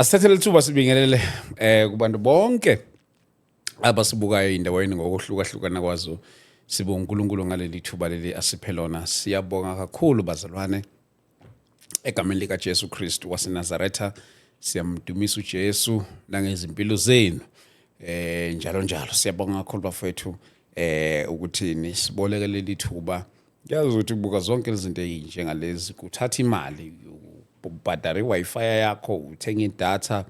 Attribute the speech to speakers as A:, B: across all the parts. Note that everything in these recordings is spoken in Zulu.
A: Asithathele ithuba sibingelele kubantu bonke abasibukayo endaweni ngokuhlukahlukana kwazo. Sibonga uNkulunkulu ngaleli thuba leli asiphe lona. Siyabonga kakhulu bazalwane egameni lika Jesu Kristu waseNazaretha. Siyamdumisa uJesu nangezimpilo zenu njalo njalo. Siyabonga kakhulu bafethu ukuthi nisiboleke leli thuba. Ngiyazi ukuthi ubuka zonke izinto ezinjengalezi kuthatha imali, ubhadara i-Wi-Fi yakho, uthenga idatha,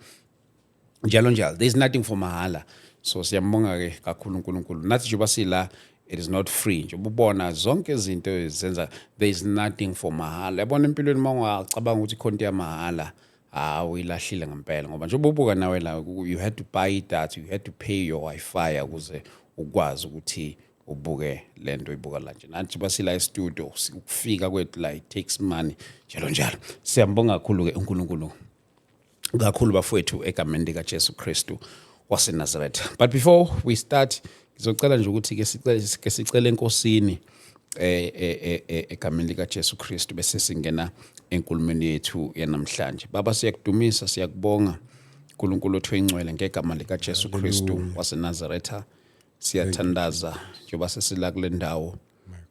A: njalo njalo. There is nothing for mahala. So siyambonga ke kakhulu uNkulunkulu. Nathi njengoba sila, it is not free. Njengoba ubona zonke izinto ezenza, there is nothing for mahala. Yabona empilweni, uma ungacabanga ukuthi ikhona into yamahala, hawu, ilahlile ngempela, ngoba njengoba ubuka nawe la, you had to buy data, you had to pay your Wi-Fi ukuze ukwazi ukuthi ubuke lento ibuka la nje. Nathi basila e-studio, ukufika kwethu la, it takes money, njalo njalo. Siyambonga kakhulu ke uNkulunkulu kakhulu bafowethu egameni lika Jesu Kristu waseNazaretha. But before we start, ngizocela nje ukuthi ke sicele enkosini egameni lika Jesu Kristu, bese singena enkulumeni yethu yanamhlanje. Baba, siyakudumisa, siyakubonga uNkulunkulu othu engcwele, ngegama lika Jesu Kristu waseNazaretha. Siyathandaza njengoba sesila kule ndawo.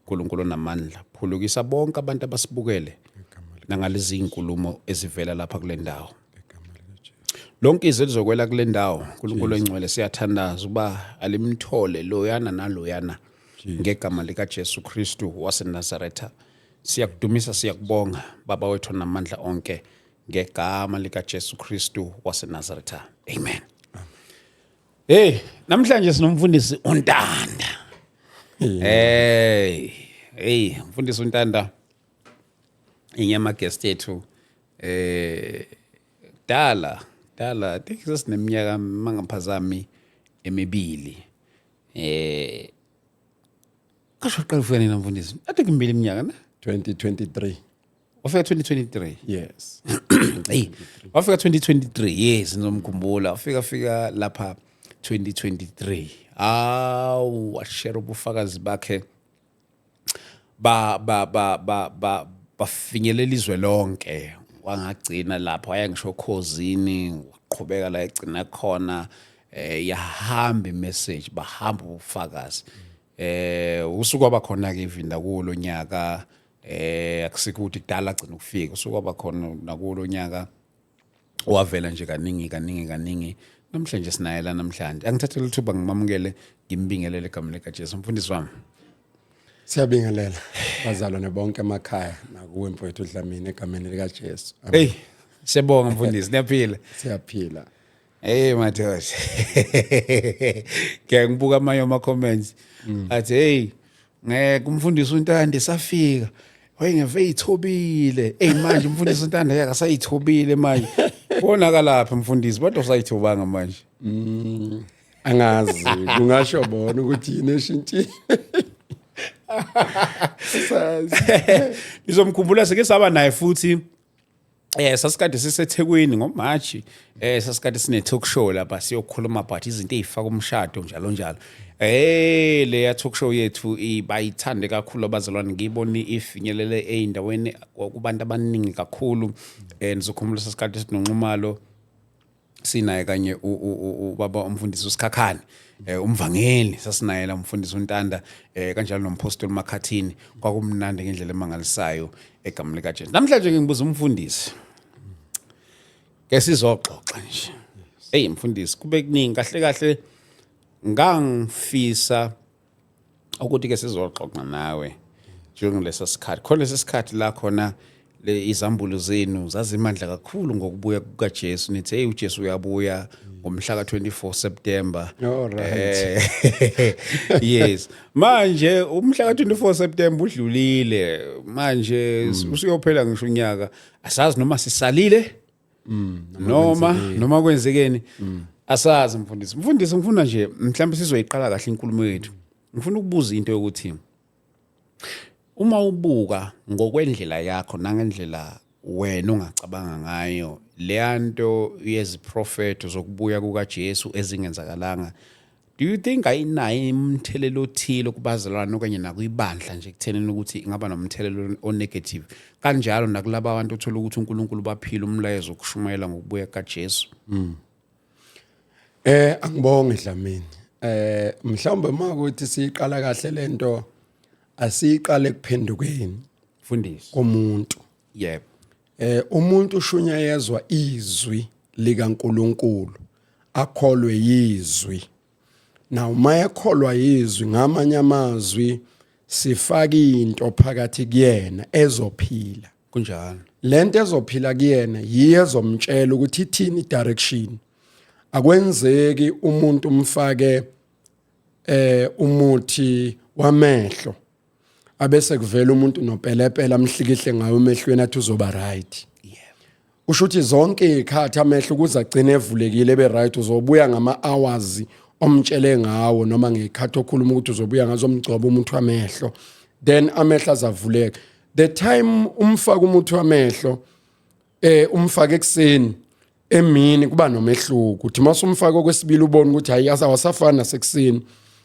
A: uNkulunkulu onamandla, phulukisa bonke abantu abasibukele nangalezi inkulumo ezivela lapha kule ndawo. Lonke izwe lizokwela kule ndawo, uNkulunkulu engcwele, siyathandaza uba alimthole loyana naloyana ngegama lika Jesu Kristu waseNazaretha. Siyakudumisa, siyakubonga Baba wethu namandla onke, ngegama lika Jesu Kristu waseNazaretha, amen. Hey, namhlanje sinomfundisi uNtanda. Hey, hey, mfundisi uNtanda inyama guest yethu dala dala, I think sesineminyaka, mangaphazami, emibili. Kasho qala ufika nini mfundisi? I think imibili iminyaka ne?
B: 2023.
A: Wafika 2023.
B: Yes.
A: Hey, wafika 2023. Yes, ngizomkhumbula. Wafika fika lapha 2023. Awu, washare ubufakazi bakhe ba ba ba ba ba bafinyelela izwe lonke. Wangagcina lapho, waya ngisho Khozini, waqhubeka la egcina khona. Yahamba imessage, bahamba ubufakazi. Usuku waba khona ke ivinda kulo nyaka. Akusikuthi kudala agcina ukufika, usuku waba khona nakulo nyaka, wavela nje kaningi kaningi kaningi. Namhlanje sinaye la namhlanje. Angithathele ithuba ngimamukele, ngimbingelele egameni likaJesu. Mfundisi wami.
B: Siyabingelela bazalwane bonke emakhaya nakuwe mfowethu Dlamini egameni lika Jesu. Amen.
A: Hey, siyabonga mfundisi, niyaphila?
B: Siyaphila.
A: Hey madoda, ngeke ngibuka amanye ama comments athi, "Hey, ngeke umfundisi uNtanda safika wayengeve eyithobile. Hey, manje umfundisi uNtanda yaka sayithobile manje." Bonakalaphi mfundisi? Kodwa usayithobanga manje?
B: Angazi, kungasho bona ukuthi yini eshintshile. Sazi.
A: Nizomkhumbula, sike saba naye futhi. Sasikade siseThekwini ngoMarch. Sasikade sine talk show lapha, siyokhuluma about izinto ezifaka umshado, njalo njalo. Le ya talk show yethu bayithande kakhulu abazalwane, ngiyibona ifinyelele eindaweni kubantu abaningi kakhulu. Nizokhumbula sasikade sinonxumalo, sinaye kanye ubaba umfundisi uSikhakhane, umvangeli. Sasinaye la umfundisi uNtanda, kanjalo nompostoli Makhathini. Kwakumnandi ngendlela emangalisayo egameni lika Jesu. Namhlanje ngibuza umfundisi ke sizoxoxa nje. Hey mfundisi, kube kuningi kahle kahle ngangifisa ukuthi ke sizoxoxa nawe njengalesa sikhathi khona, lesi sikhathi la khona le izambulo zenu zazimandla kakhulu ngokubuya kukaJesu, nithi, "Hey, uJesu uyabuya ngomhla ka24 September."
B: All right.
A: Yes, manje umhla ka24 September udlulile manje, usuyophela ngisho unyaka. Asazi noma sisalile noma kwenzekeni, asazi mfundisi. Mfundisi, ngifuna nje mhlawumbe sizoyiqala kahle inkulumo yethu. Ngifuna ukubuza into yokuthi uma ubuka ngokwendlela yakho nangendlela wena ongacabanga ngayo, leyanto yeziprofetho zokubuya kukaJesu ezingenzakalanga, Do you think ayinayo imthelelo othile kubazalwane okanye nakwibandla nje ekuthenini ukuthi ingaba nomthelelo o-negative kanjalo nakulaba bantu othola ukuthi uNkulunkulu baphila umlayezo wokushumayela ngokubuya kaJesu?
B: Angibonge Dlamini. Mhlawumbe makuthi siyiqala kahle lento, asiyiqale kuphendukeni
A: Mfundisi.
B: komuntu. Umuntu ushunyayezwa izwi likaNkuluNkulu, akholwe yizwi. Now mayekholwa yizwi, ngamanye amazwi sifaka into phakathi kuyena ezophila. Lento ezophila kuyena yiyo ezomtshela ukuthi ithini direction. Akwenzeki umuntu umfake umuthi wamehlo, abese kuvela umuntu nopelepele amhlikihle ngayo emehlweni, athi uzoba right. Kusho ukuthi zonke izikhathi amehlo ukuze agcine evulekile ebe right, uzobuya ngama hours omtshele ngawo noma ngekhathi okhuluma ukuthi uzobuya ngazo, umgcobo umuntu wamehlo, then amehlo azavuleka. The time umfaka umuthi wamehlo, umfake ekseni, emini kuba nomehluko. Uthi masumfaka okwesibili ubone ukuthi hayi, awasafani nasekuseni.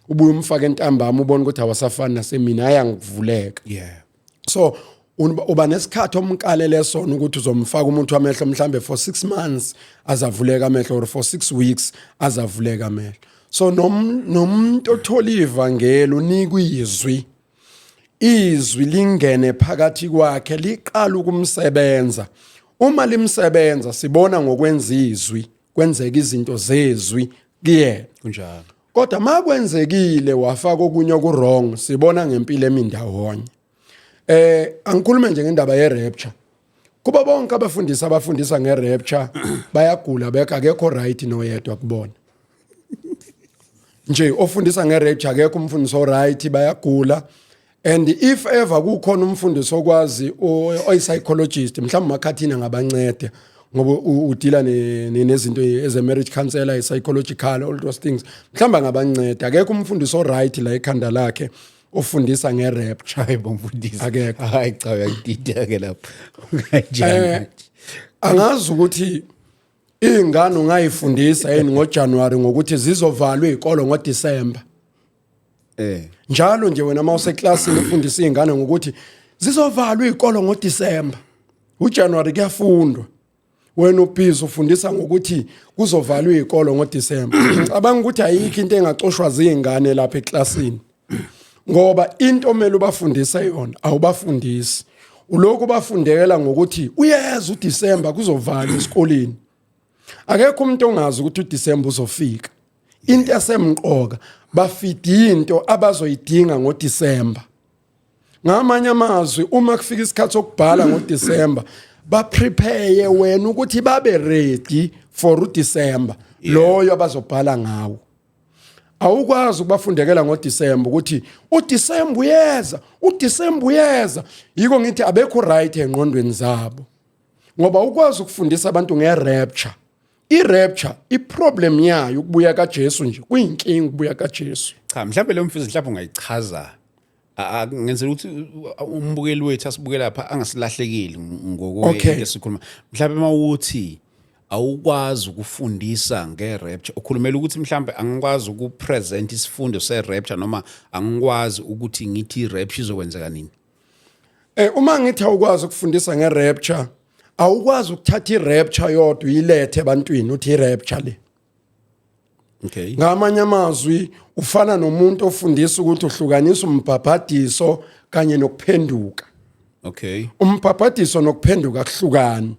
B: Ubuye umfake entambama, ubone ukuthi awasafani nasemini, aya ngokuvuleka. So uba nesikhathi omkalele sona ukuthi uzomfaka umuntu wamehlo mhlambe for 6 months azavuleka amehlo, or for 6 weeks azavuleka amehlo. So nomuntu othola ivangeli unikwa izwi, izwi lingene phakathi kwakhe, liqala ukumsebenza. Uma limsebenza, sibona ngokwenza izwi, kwenzeka izinto zezwi kuyena. Kodwa makwenzekile wafaka okunye oku-wrong, sibona ngempilo emindawonye. Angikhulume nje ngendaba ye-rapture. Kuba bonke abafundisi abafundisa nge-rapture bayagula, bekho, akekho right noyedwa kubona. Nje ofundisa nge-rapture, akekho umfundisi o-right, bayagula. And if ever kukhona umfundisi okwazi, oyi-psychologist mhlawumbe, makhathini angabanceda, ngoba udila nezinto eze marriage counselor, psychological, all those things, mhlawumbe angabanceda. Akekho umfundisi o-right la ekhanda lakhe ofundisa nge-rapture.
A: Hayi bo, mfundisi.
B: Akekho.
A: Hayi cha, uyangidida ke lapho. Kanjani?
B: Angazi ukuthi ingane ungayifundisa yini ngoJanuary ngokuthi zizovalwa izikolo ngoDecember. Njalo nje wena mawuseklasini ufundisa izingane ngokuthi zizovalwa izikolo ngoDecember, uJanuary kuyafundwa, wena ubhizi ufundisa ngokuthi kuzovalwa izikolo ngoDecember. Ngicabanga ukuthi ayikho into engacoshwa zingane lapha eklasini, ngoba into omele ubafundise yona awubafundisi. Ulokhu bafundekela ngokuthi uyeza uDecember, kuzovalwa esikoleni. Akekho umuntu ongazi ukuthi uDecember uzofika. Into esemqoka, bafida into abazoyidinga ngoDecember. Ngamanye amazwi, uma kufika isikhathi sokubhala ngoDecember, ba prepare wena ukuthi babe ready for uDecember loyo abazobhala ngawo. Awukwazi ukubafundekela ngoDecember ukuthi uDecember uyeza, uDecember uyeza. Yiko ngithi abekho right engqondweni zabo, ngoba ukwazi ukufundisa abantu nge-rapture, i-rapture i-problem yayo ukubuya kaJesu nje kuyinkinga ukubuya kaJesu.
A: Cha, mhlawumbe leyo mfundisi, mhlawumbe ungayichaza. Ngenzela ukuthi umbukeli wethu asibuke lapha angasilahlekeli ngokuye esikhuluma. Mhlawumbe mawuthi awukwazi ukufundisa nge-rapture, ukhulumela ukuthi mhlawumbe angikwazi ukupresent isifundo se-rapture, noma angikwazi ukuthi ngithi i-rapture izokwenzeka nini?
B: Uma ngithi awukwazi ukufundisa nge-rapture, awukwazi ukuthatha i-rapture yodwa uyilethe ebantwini uthi i-rapture le. Ngamanye amazwi, ufana nomuntu ofundisa ukuthi uhlukanisa umbhabhadiso kanye nokuphenduka. Umbhabhadiso nokuphenduka kuhlukani.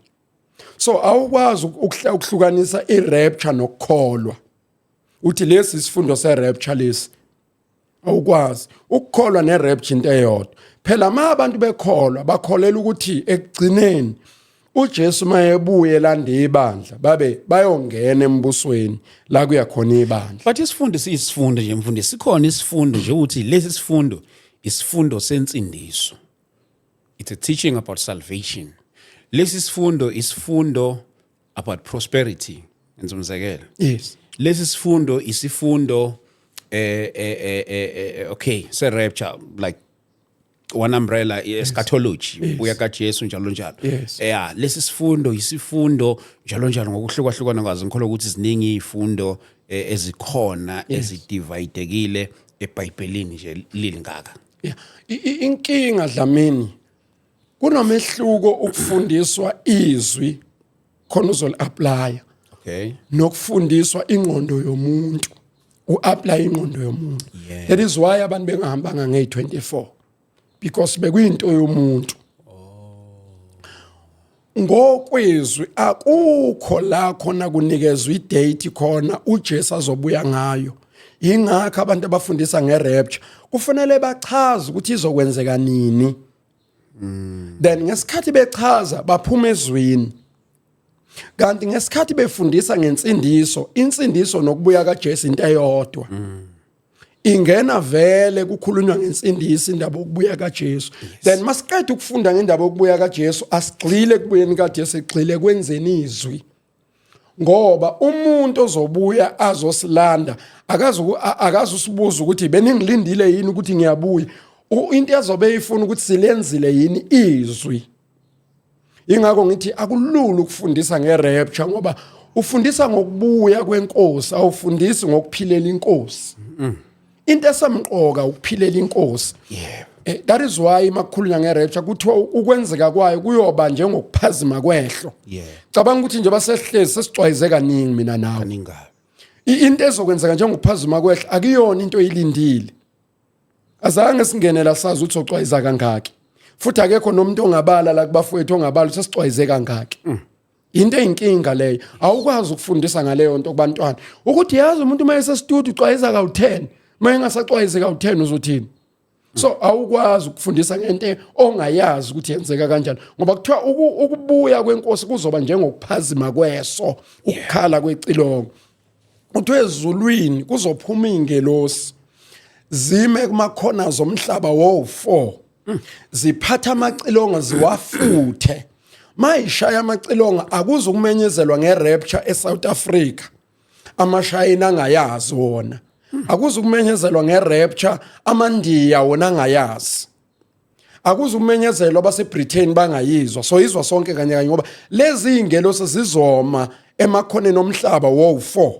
B: So awukwazi ukuhlukanisa i-rapture nokukholwa, uthi lesi isifundo se-rapture lesi. Awukwazi ukukholwa ne-rapture, into eyodwa phela. Ma abantu bekholwa, bakholela ukuthi ekugcineni uJesu mayebuye lande ibandla, babe bayongena embusweni la kuya khona ibandla.
A: But isifundo siyisifundo nje, mfundisi. Sikhona isifundo nje ukuthi lesi sifundo isifundo sensindiso, it's a teaching about salvation. Lesi sifundo isifundo about prosperity, enza umzekelo. Lesi sifundo isifundo okay, se rapture, like. One umbrella, eschatology, ubuya kaJesu, njalo njalo. Yeah, lesi sifundo isifundo njalo njalo ngokuhlukahlukana kwazo. Ngikholwa ukuthi ziningi izifundo ezikhona ezidividekile eBhayibhelini nje lilingaka.
B: Yeah. Inkinga Dlamini, kunomehluko ukufundiswa izwi khona uzoli-applya nokufundiswa ingqondo yomuntu, u-apply ingqondo yomuntu. That is why abantu bengahambanga ngeyi-24, because bekuyinto yomuntu. Ngokwezwi akukho la khona kunikezwa idate khona uJesu azobuya ngayo. Ingakho abantu abafundisa ngerapture kufanele bachaze ukuthi izokwenzeka nini. Then ngesikhathi bechaza baphuma ezwini, kanti ngesikhathi befundisa ngensindiso, insindiso nokubuya kaJesu into eyodwa. Ingena vele kukhulunywa ngensindiso indaba yokubuya kaJesu. Then masiqeda ukufunda ngendaba yokubuya kaJesu, asigxile ekubuyeni kaJesu, igxile kwenzeni izwi, ngoba umuntu ozobuya azosilanda akazusibuza ukuthi beningilindile yini ukuthi ngiyabuya. Into ezobe ifuna ukuthi silenzile yini izwi. Ingakho ngithi akulula ukufundisa ngerapture, ngoba ufundisa ngokubuya kwenkosi, awufundisi ngokuphilela inkosi. Into esemqoka ukuphilela inkosi. That is why makukhulunywa ngerapture kuthiwa ukwenzeka kwayo kuyoba njengokuphazima kwehlo. Cabanga ukuthi nje basehlezi sesicwayize kaningi mina nawe.
A: Kaningi.
B: Into ezokwenzeka njengokuphazima kwehlo akuyona into oyilindile. Azange singenela sazi ukuthi socwayiza kangaki, futhi akekho nomuntu ongabala la kubafowethu ongabala ukuthi sesicwayize kangaki. Into eyinkinga leyo, awukwazi ukufundisa ngaleyo nto kubantwana ukuthi yazi umuntu uma esestudio ucwayiza kawu-10, uma engasacwayizi kawu-10 uzothini? So awukwazi ukufundisa ngento ongayazi ukuthi yenzeka kanjani, ngoba kuthiwa ukubuya kwenkosi kuzoba njengokuphazima kweso, ukukhala kwecilongo. Kuthiwa ezulwini kuzophuma iy'ngelosi zime kumakhona zomhlaba wo-4, ziphatha amacilongo ziwafuthe. Mayishaya amacilongo akuze ukumenyezelwa ngerapture eSouth Africa amashayina angayazi wona, akuze ukumenyezelwa ngerapture amandiya wona angayazi, akuze ukumenyezelwa abaseBritain bangayizwa. Soyizwa sonke kanye kanye, ngoba lezi ingelosi zizoma emakhoneni omhlaba wo4,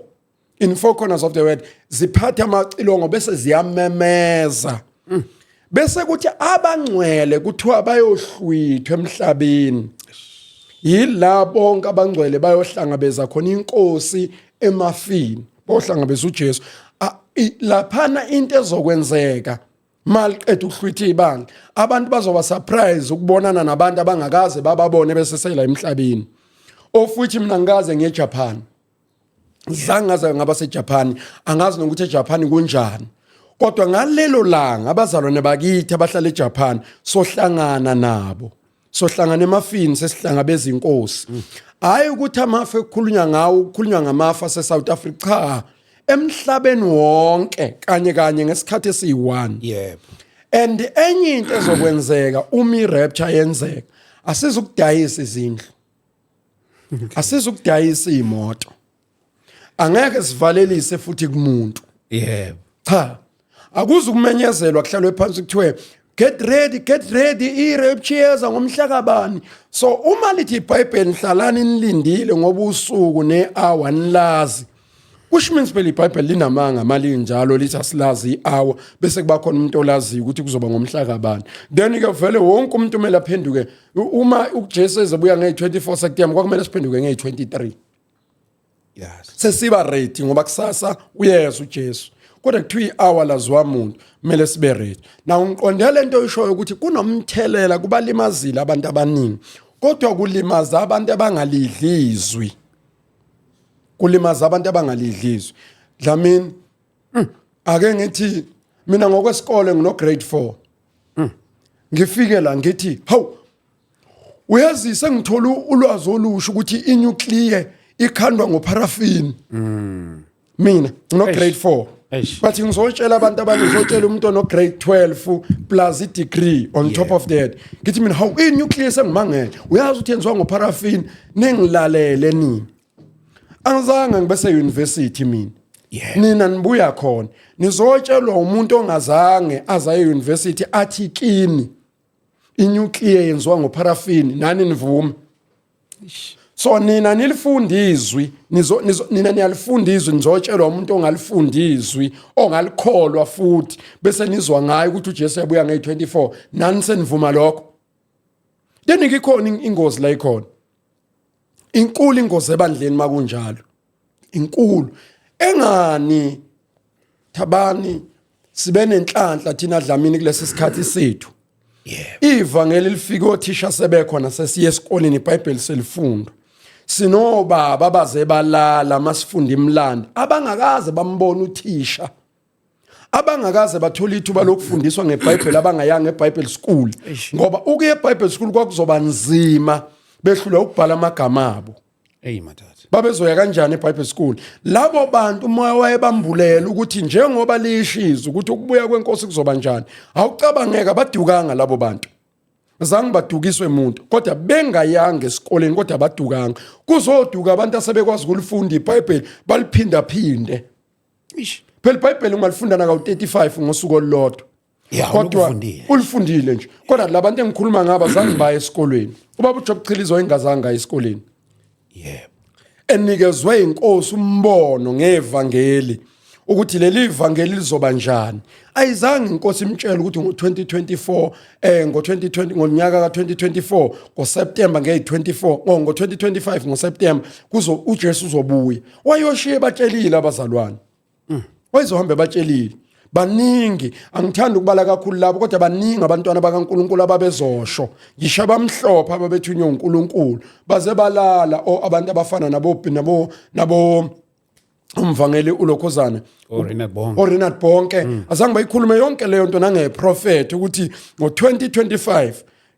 B: in four corners of the world, ziphatha amacilongo bese ziyamemeza. Bese kuthi abangcwele kuthiwa bayohlwithwa emhlabeni, yila bonke abangcwele bayohlangabeza khona inkosi emafini, bohlangabeza uJesu. Laphana into ezokwenzeka maliqeda ukuhlwitha ibandla, abantu bazoba surprise ukubonana nabantu abangakaze bababone besesela emhlabeni, of which mina ngikaze ngiye eJapan, zange ngaze ngaba seJapan, angazi nokuthi eJapan kunjani. Kodwa ngalelo langa abazalwane bakithi abahlala eJapan sohlangana nabo, sohlangana emafini sesihlangabeza inkosi. Hayi ukuthi amafa ekukhulunywa ngawo ukukhulunywa ngamafa ase-South Africa, cha, emhlabeni wonke kanye kanye ngesikhathi esiyi-1. And enye into ezokwenzeka uma i-rapture yenzeka, asizukudayisa izindlu, asizukudayisa iy'moto, angeke sivalelise futhi kumuntu. Cha, akuze ukumenyezelwa kuhlalwe phansi kuthiwe get ready, get ready, i-rapture yeza ngomhla kabani. So uma lithi iBhayibheli hlalani nilindile ngoba usuku ne-hour nilazi, kusho means phela iBhayibheli linamanga mali njalo lithi asilazi i-hour, bese kuba khona umuntu olaziyo ukuthi kuzoba ngomhla kabani. Then ke vele wonke umuntu kumele aphenduke. Uma uJesu ezobuya nge-24 September, kwakumele siphenduke nge-23. Sesiba ready ngoba kusasa uyeza uJesu, kodwa kuthiwa i-hour laziwa muntu, kumele sibe ready. Na ngiqonde lento oyishoyo ukuthi kunomthelela kubalimazile abantu abaningi, kodwa kulimaza abantu abangalidli izwi, kulimaza abantu abangalidli izwi. Dlamini, ake ngithi mina ngokwesikole ngino grade 4, ngifike la ngithi hawu, uyazi sengithola ulwazi olusho ukuthi inuclear ikhandwa ngoparaffin. Mina ngino grade 4,
A: Eish.
B: but ngizotshela abantu abanye, ngizotshela umuntu ono grade 12 plus i degree on top of that, ngithi mina hawu, i-nuclear sengimangele, uyazi ukuthi yenziwa ngoparaffin. Ningilalele nini, angizange ngibe se-university mina. Nina nibuya khona nizotshelwa umuntu ongazange aza e-university athi kini. Inuclear yenziwa ngopharafini, nani nivume. So nina nilifunda izwi, nizo, nizo nina niyalifunda izwi, nizotshelwa umuntu ongalifunda izwi, ongalikholwa futhi, bese nizwa ngaye ukuthi uJesu uyabuya ngeyi-24, nani senivuma lokho. Then ikhona ingozi la ikhona. Inkulu ingozi ebandleni makunjalo. Inkulu. Engani Thabani sibe nenhlanhla thina Dlamini kulesi sikhathi sethu.
A: Yebo.
B: Ivangeli lifike othisha sebekhona, sesiye esikoleni, iBhayibheli selifundwa. Sinobaba abaze balala masifunda imlando abangakaze bambona uthisha, abangakaze bathola ithuba lokufundiswa ngeBhayibheli, abangayanga eBhayibheli school, ngoba ukuya eBhayibheli school kwakuzoba nzima, behlulwa ukubhala amagama abo.
A: Hey madoda.
B: Babezoya kanjani eBible school labo bantu? Umoya wayebambulela ukuthi njengoba liyishiza ukuthi ukubuya kwenkosi kuzoba njani. Awucabangeka, badukanga labo bantu, zange badukiswe muntu, kodwa bengayanga esikoleni, kodwa badukanga. Kuzoduka abantu asebekwazi ukulifunda iBhayibheli, baliphinda phinde.
A: Ish.
B: Phela iBhayibheli ungalifunda naka u35 ngosuku olulodwa.
A: Ya,
B: kodwa
A: ulifundile.
B: Ulifundile nje, kodwa labantu engikhuluma ngabo zange baye esikolweni. Ubaba uJob Chilizo wayengazange aye esikoleni. Enikezwe inkosi umbono ngevangeli ukuthi leli vangeli lizoba njani. Ayizange inkosi imtshele ukuthi ngo-2024, ngo-2020, ngonyaka ka-2024 ngoSeptember ngeyi-24, ngo-2025 ngoSeptember kuzo uJesu uzobuya. Wayoshiye batshelile abazalwane, wayezohamba ebatshelile. Baningi, angithandi ukubala kakhulu labo, kodwa baningi abantwana bakaNkuluNkulu ababezosho, ngisho abamhlophe ababethunywe uNkulunkulu, baze balala o abantu abafana nabo umvangeli ulokhozana
A: oRenard Bonke.
B: oRenard Bonke, azange bayikhulume yonke leyo nto nangeprofet ukuthi ngo-2025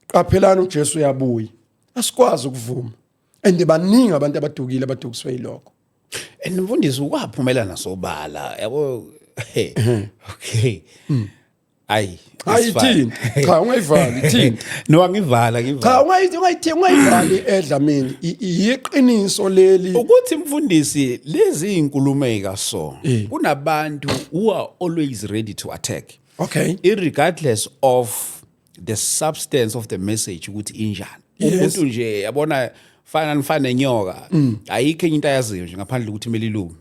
B: qaphelani, uJesu uyabuya. Asikwazi ukuvuma, and baningi abantu abadukile, abadukiswe yilokho.
A: And mfundisi, waphumela nasobala yabo. Okay, ayi.
B: Hayi, ithini? Cha, ungayivali, ithini?
A: No, angivala.
B: Cha.
A: Ngivala.
B: Ungayithi ungayivali edlamini. Yiqiniso leli.
A: Ukuthi mfundisi, lezi inkulumo ezikaso, kunabantu who are always ready to attack irregardless of the substance of the message ukuthi injani. Umuntu nje yabona, fana nifane nenyoka, ayikho enye into ayaziyo nje ngaphandle ukuthi kumele ilume.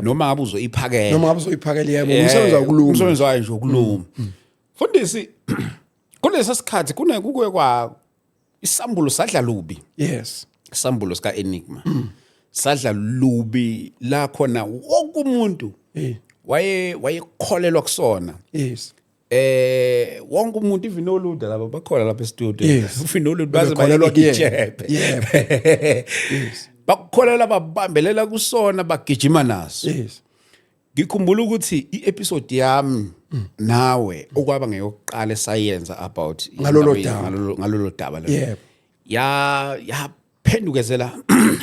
A: Noma ngabe uzoyiphakela.
B: Noma ngabe uzoyiphakela, yebo, umsebenzi wakuluma.
A: Umsebenzi wayo nje ukuluma. Mfundisi, kulesa sikhathi kune kuke kwa isambulo sadla lubi. Isambulo sika Enigma sadla lubi la khona wonke umuntu wayekholelwa kusona. Wonke umuntu, even oluda laba bakhona lapha e-studio, even oluda baze
B: Bebekholelwa kuyena.
A: bayijebe. Bakukholela, babambelela kusona, bagijima naso. Ngikhumbula ukuthi i-episode yami nawe okwaba ngeyokuqala esayenza about
B: ngalolo daba.
A: Ngalolo daba lelo, ya yaphendukezela,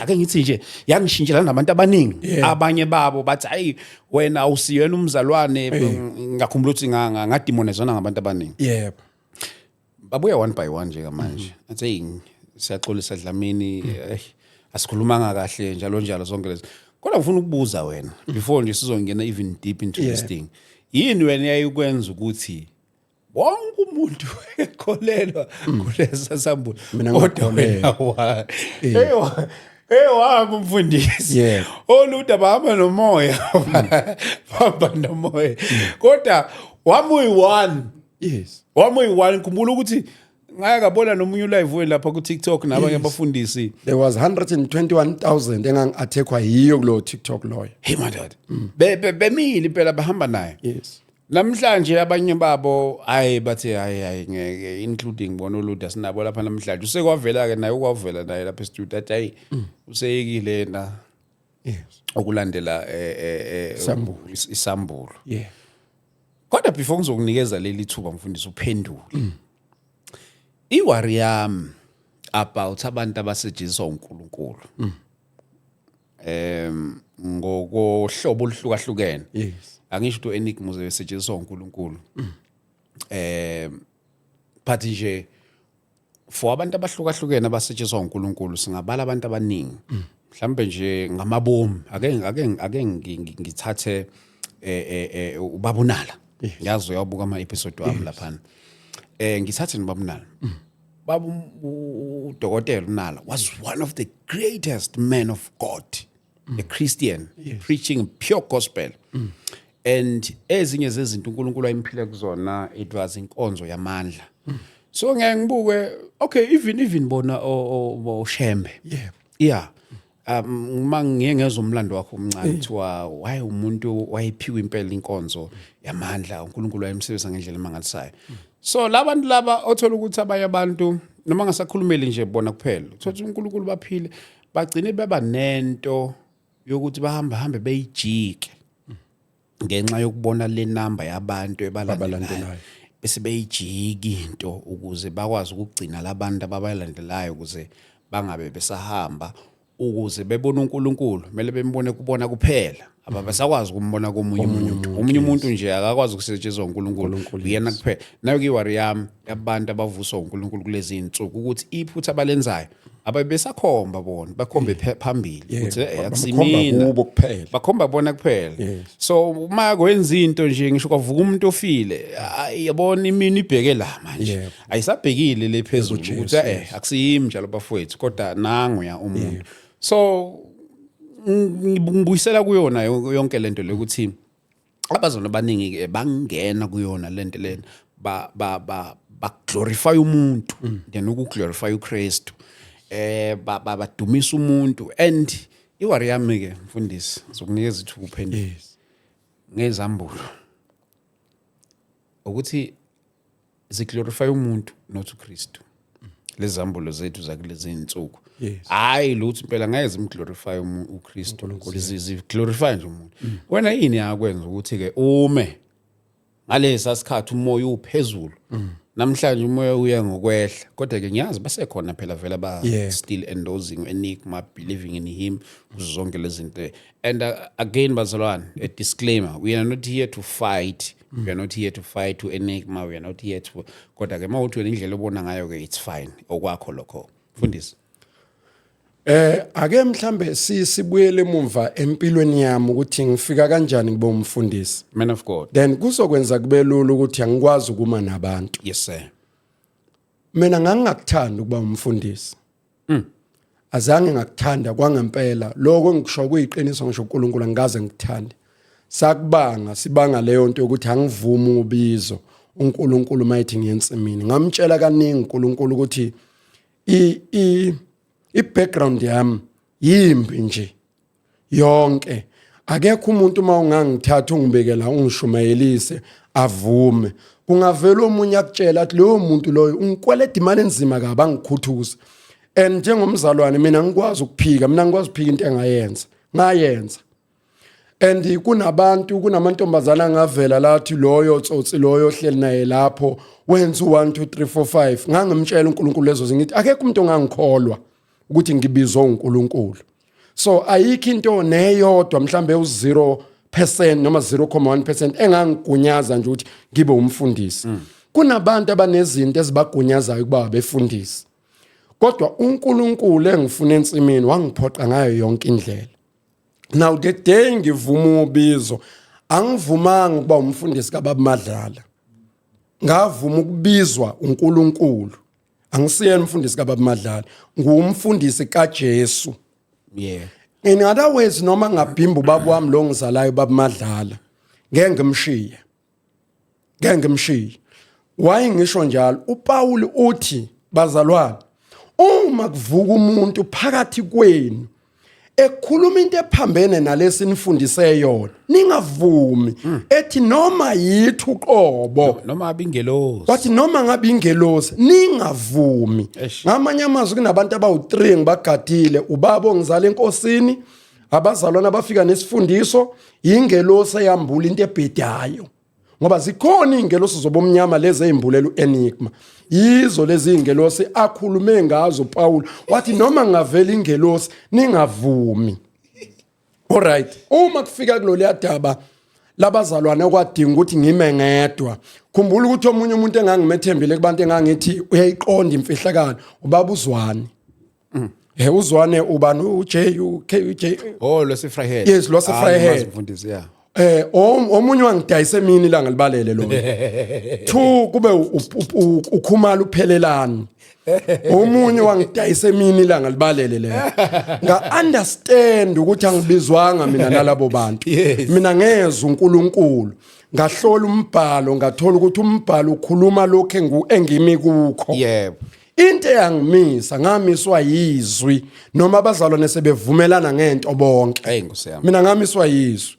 A: ake ngithi nje yangishintshela nabantu abaningi. Abanye babo bathi, "Hayi wena, awusiyena umzalwane." Ngakhumbula ukuthi ngadimonizana ngabantu abaningi. Babuya one by one nje manje, athi, "Hey, siyaxolisa Dlamini, asikhulumanga kahle," njalo njalo zonke lezi. Kodwa ngifuna ukubuza wena before nje sizongena even deep into this thing, yini wena yayikwenza ukuthi wonke umuntu ekholelwa kulesa sambulo,
B: Mina
A: kodwa wena wa hey wami umfundisi, oluda bahamba nomoya, bahamba nomoya, kodwa wami uyi-one? Wami uyi-one. Ngikhumbula ukuthi ngake ngabona nomunye ulive wenu lapha ku-TikTok nabanye abafundisi.
B: There was 121,000 engangi-attackwa yiyo kulowo TikTok loyo.
A: Hey madoda, bemile impela, bahamba naye. Namhlanje abanye babo, hayi, bathi hayi, hayi, ngeke, including bona oluda sinabo lapha namhlanje, usekwavela-ke naye, ukwavela naye lapha estudio, athi hayi, useyekile yena ukulandela
B: Isambulo.
A: Isambulo. Kodwa before ngizokunikeza leli thuba mfundisi uphendule, i-worry yami about abantu abasetshenziswa uNkulunkulu ngokohlobo oluhlukahlukene, angisho ukuthi uEnigma usetshenziswa uNkulunkulu, but nje for abantu abahlukahlukene abasetshenziswa uNkulunkulu, singabala abantu abaningi mhlambe nje ngamabomu. Ake ngithathe ubabunala, ngiyazi uyabuka ama episode wami laphana, ngithathe nobabunala. Baba udokotela uNala was one of the greatest men of God, a Christian, preaching pure gospel. And ezinye zezinto uNkulunkulu ayimphile kuzona, it was inkonzo yamandla. So ngeke ngibuke, okay, even bona oShembe. Yeah. Uma ngiye ngezwe umlando wakho omncane, kuthiwa waye umuntu wayephiwe impela inkonzo yamandla, uNkulunkulu wayemsebenzisa ngendlela emangalisayo. So labantu laba othola ukuthi abanye abantu, noma ngasakhulumeli nje bona kuphela, uthola ukuthi uNkulunkulu baphile, bagcine beba nento yokuthi bahamba hambe beyijike ngenxa yokubona le namba yabantu ebalandelayo,
B: Abalandelayo.
A: bese beyijika into ukuze bakwazi ukugcina labantu ababalandelayo, ukuze bangabe besahamba, ukuze bebone uNkulunkulu kumele bembone kubona kuphela, ababesakwazi ukumbona komunye umuntu. Omunye umuntu nje akakwazi ukusetshenziswa uNkulunkulu, uyena kuphela. Nayo ke i-worry yami yabantu abavuswa uNkulunkulu kulezi insuku, ukuthi iphutha abalenzayo, ababesakhomba bona, bakhombe phambili ukuthi
B: Bakhomba
A: akusimina.
B: Kubo kuphela.
A: Bakhomba bona kuphela. So uma kwenza into nje, ngisho kwavuka umuntu ofile, yabona imini ibheke la manje, ayisabhekile le phezulu
B: Kujesu,
A: ukuthi akusiyimi njalo bafowethu, kodwa nanguya umuntu. So ngibuyisela kuyona yonke lento lokuthi abazona abaningi ke bangena kuyona lento lena, ba ba ba ba glorify umuntu then uku-glorify uKristu, badumisa umuntu. And i-worry yami ke, mfundisi, zokunikeza ithuba uphendule ngezambulo, ukuthi zi-glorify umuntu, not uKristu, lezi zambulo zethu zakulezi insuku. Hayi lutho impela, ngeke zim-glorify uKristu, zi-glorify nje umuntu. Wena yini yakwenza ukuthi ke ume ngalesa sikhathi umoya uphezulu? Namhlanje umoya uya ngokwehla, kodwa ke ngiyazi basekhona phela vele ba still endorsing Enigma, believing in him kuzo zonke lezi zinto. And again bazalwane, a disclaimer: we are not here to fight, we are not here to fight to Enigma, we are not here to, kodwa ke mawuthi wena indlela obona ngayo ke, it's fine, okwakho lokho, mfundisi.
B: Ake mhlambe sibuyele emumva empilweni yami, ukuthi ngifika kanjani kube umfundisi.
A: Man of God.
B: Then kuzokwenza kube lula ukuthi angikwazi ukuma nabantu.
A: Yes sir.
B: Mina ngangingakuthanda ukuba umfundisi. Azange ngakuthanda kwangempela. Lokho ngikusho kuyiqiniso, ngisho uNkulunkulu, angikaze ngikuthande. Sakubanga sibanga leyo nto yokuthi angivumi ubizo uNkulunkulu mayithi ngiyensimini. Ngamtshela kaningi uNkulunkulu ukuthi i i i background yami yimbi nje yonke, akekho umuntu uma ungangithatha ungibeke la ungishumayelise avume. Kungavela omunye akutshela athi loyo muntu loyo ungikweleda imali enzima kabi, angikhuthuze. And njengomzalwane mina ngikwazi ukuphika, mina ngikwazi ukuphika into engayenza, ngayenza. And kunabantu, kunamantombazana angavela lathi loyo tsotsi loyo ohleli naye lapho wenza u1 2 3 4 5. Ngangimtshela uNkulunkulu lezo zingithi akekho umuntu ongangikholwa ukuthi ngibizwe uNkulunkulu. So ayikho into neyodwa, mhlambe u0% noma 0.1% engangigunyaza nje ukuthi ngibe umfundisi. Kunabantu abanezinto ezibagunyazayo ukuba abefundisi, kodwa uNkulunkulu engifuna ensimini wangiphoqa ngayo yonke indlela. Now the day ngivuma ubizo, angivumanga ukuba umfundisi kababa Madlala, ngavuma ukubizwa uNkulunkulu. Angisiyena umfundisi kababa Madlala, ngumfundisi kaJesu. In other words, noma ngabhimba ubaba wami lo ngizalayo, baba Madlala, ngeke ngimshiye, ngeke ngimshiye. Why ngisho njalo? uPaul uthi, bazalwane, uma kuvuka umuntu phakathi kwenu ekhuluma into ephambene nalesi nifundise yona, ningavumi, ethi noma yithi uqobo.
A: Noma abingelosi.
B: Wathi noma ngabe ingelosi, ningavumi.
A: Eish.
B: Ngamanye amazwi, kunabantu abawu3 ngibagadile: ubaba ongizala enkosini, abazalwana abafika nesifundiso, ingelosi eyambula into ebhedayo, ngoba zikhona iy'ngelosi zobumnyama lezi ey'mbulela u-Enigma. Yizo lezi iy'ngelosi akhulume ngazo Paul, wathi noma ngavela ingelosi, ningavumi. Alright, uma kufika kulolu daba labazalwane okwadinga ukuthi ngime ngedwa, khumbula ukuthi omunye umuntu engangimethembile kubantu engangithi uyayiqonda imfihlakalo, ubaba uZwane. Uzwane ubani, uJ U K U J.
A: Oh, lwase Vryheid.
B: Yes, lwase Vryheid.
A: Mfundisi, yeah.
B: Omunye wangidayisa emini ilanga libalele lona. Two kube ukhumala uphelelani. Omunye wangidayisa emini ilanga libalele lelo. Nga understand ukuthi angibizwanga mina nalabo bantu. Mina ngezwe uNkulunkulu. Ngahlola umbhalo, ngathola ukuthi umbhalo ukhuluma lokho engimi kukho. Into eyangimisa, ngamiswa yizwi, noma abazalwane sebevumelana ngento bonke.
A: Hey, Nkosi yami.
B: Mina ngamiswa yizwi.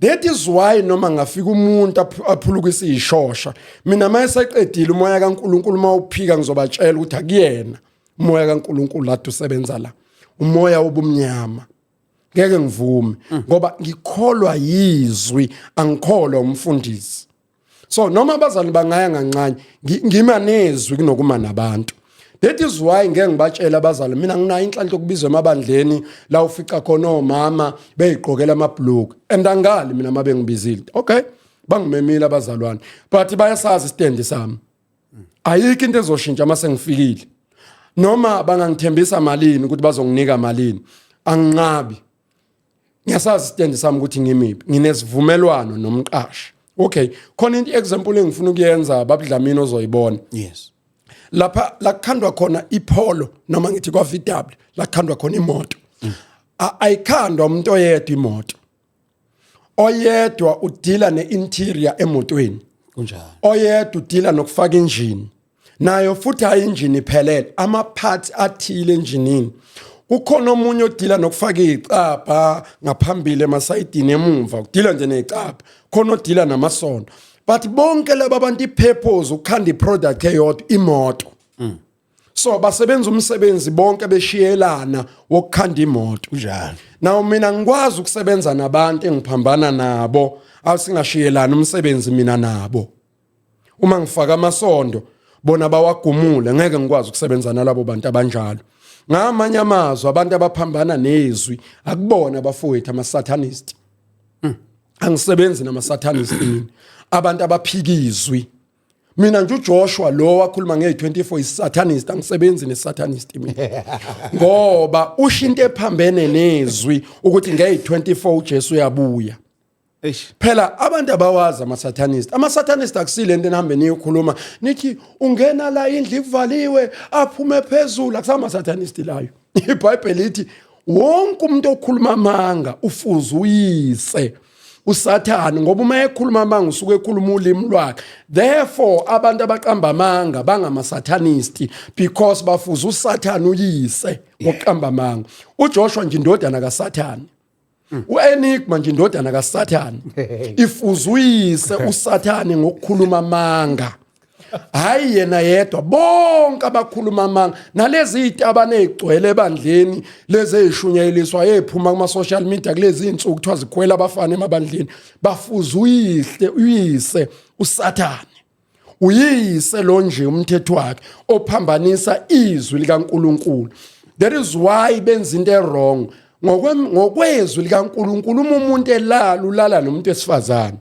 B: That is why noma ngafika umuntu aphulukisa ishosha, mina mayeseqedile umoya kaNkuluNkulu mawuphika ngizobatshela ukuthi akuyena umoya kaNkuluNkulu lade usebenza la. Umoya wobumnyama. Ngeke ngivume ngoba ngikholwa yizwi, angikholwa umfundisi. So noma abazali bangaya kancane, ngima nezwi kunokuma nabantu. That is why ngeke ngibatshela abazali, mina nginayo inhlanhla yokubizwa emabandleni la ufica khona omama beyigqokela amabhuluku, and angali mina uma bengibizile. Okay, bangimemile abazalwane, but bayasazi stand sami. Ayikho into ezoshintsha uma sengifikile. Noma bangangithembisa malini ukuthi bazonginika malini, anginqabi. Ngiyasazi stand sami ukuthi ngimiphi, nginesivumelwano nomqashi. Okay, khona into example engifuna ukuyenza babudlamini ozoyibona. Lapha la kukhandwa khona iPolo, noma ngithi kwa VW la kukhandwa khona imoto. Ayikhandwa umuntu oyedwa imoto. Oyedwa udila neinterior emotweni.
A: Kunjalo.
B: Oyedwa udila nokufaka injini. Nayo futhi hayi injini iphelele, ama parts athile enjinini. Kukhona omunye odila nokufaka izicabha ngaphambili emasayidini emumva, udila nje nezicabha. Khona odila namasondo. But bonke laba bantu ipurpose ukukhanda iproduct eyodwa, imoto. So basebenza umsebenzi bonke beshiyelana wokukhanda imoto.
A: Kunjalo.
B: Now mina ngikwazi ukusebenza nabantu engiphambana nabo, asingashiyelana umsebenzi mina nabo. Uma ngifaka amasondo bona bawagumule, ngeke ngikwazi ukusebenza nalabo bantu abanjalo. Ngamanye amazwi, abantu abaphambana nezwi akubona abafowethu ama-satanist. Angisebenzi nama-satanist mina. Abantu abaphika izwi. Mina nje uJoshua lo wakhuluma nge-24 is-satanist, angisebenzi ne-satanist mina. Ngoba usho into ephambene nezwi ukuthi nge-24 uJesu uyabuya.
A: Eish.
B: Phela abantu abawazi ama-satanist. Ama-satanist akusile into enihambe niyokhuluma nithi ungena la indlu ivaliwe aphume phezulu, akusama-satanist layo. IBhayibheli lithi wonke umuntu okhuluma amanga ufuze uyise uSathane, ngoba uma ekhuluma amanga usuke ekhuluma ulimi lwakhe. Therefore abantu abaqamba amanga bangama-satanist because bafuze uSathane uyise ngokuqamba amanga. uJoshua nje indodana kaSathane. UEnigma nje indodana kaSathane. Ifuze uyise uSathane ngokukhuluma amanga. Hayi yena yedwa, bonke abakhuluma amanga nalezi izitabane ezigcwele ebandleni, lezi ezishunyeliswa eziphuma kuma social media kulezi insuku kuthiwa zikhwela abafana emabandleni, bafuze uyihle uyise uSathane. Uyise lo nje umthetho wakhe ophambanisa izwi likaNkuluNkulu. That is why benza into ewrong. Ngokwezwi likaNkuluNkulu uma umuntu elala ulala nomuntu wesifazane.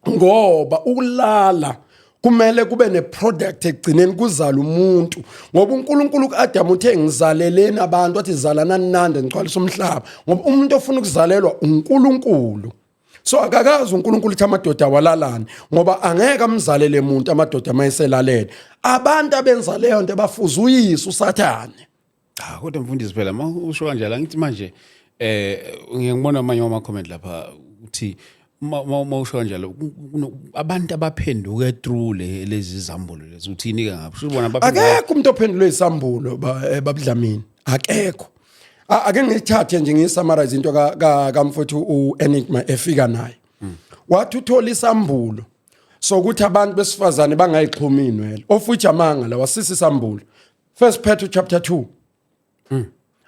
B: Ngoba ukulala kumele kube neproduct ekugcineni kuzala umuntu, ngoba uNkulunkulu kuAdam uthe ngizaleleni abantu, wathi zalanani nande ngigcwalise umhlaba, ngoba umuntu ofuna ukuzalelwa uNkulunkulu. So akakazi uNkulunkulu ukuthi amadoda awalalani, ngoba angeke amzalele umuntu amadoda mayeselalele. Abantu abenza leyo nto bafuza uyise uSathane.
A: Cha, kodwa mfundisi phela uma usho kanjalo angithi manje ngiye ngibona amanye ama comment lapha uthi uma usho kanjalo abantu abaphenduke through lezi zambulo lezi uthini ke ngapho ubona
B: abaphenduka. Akekho umuntu ophendulwe isambulo babudlamini, akekho. Ake ngithathe nje ngiyisummarize into kamfowethu uEnigma efika naye. Wathi uthola isambulo sokuthi abantu besifazane bangayixhumi inwele, of which amanga lawa, sisi isambulo. First Peter chapter 2.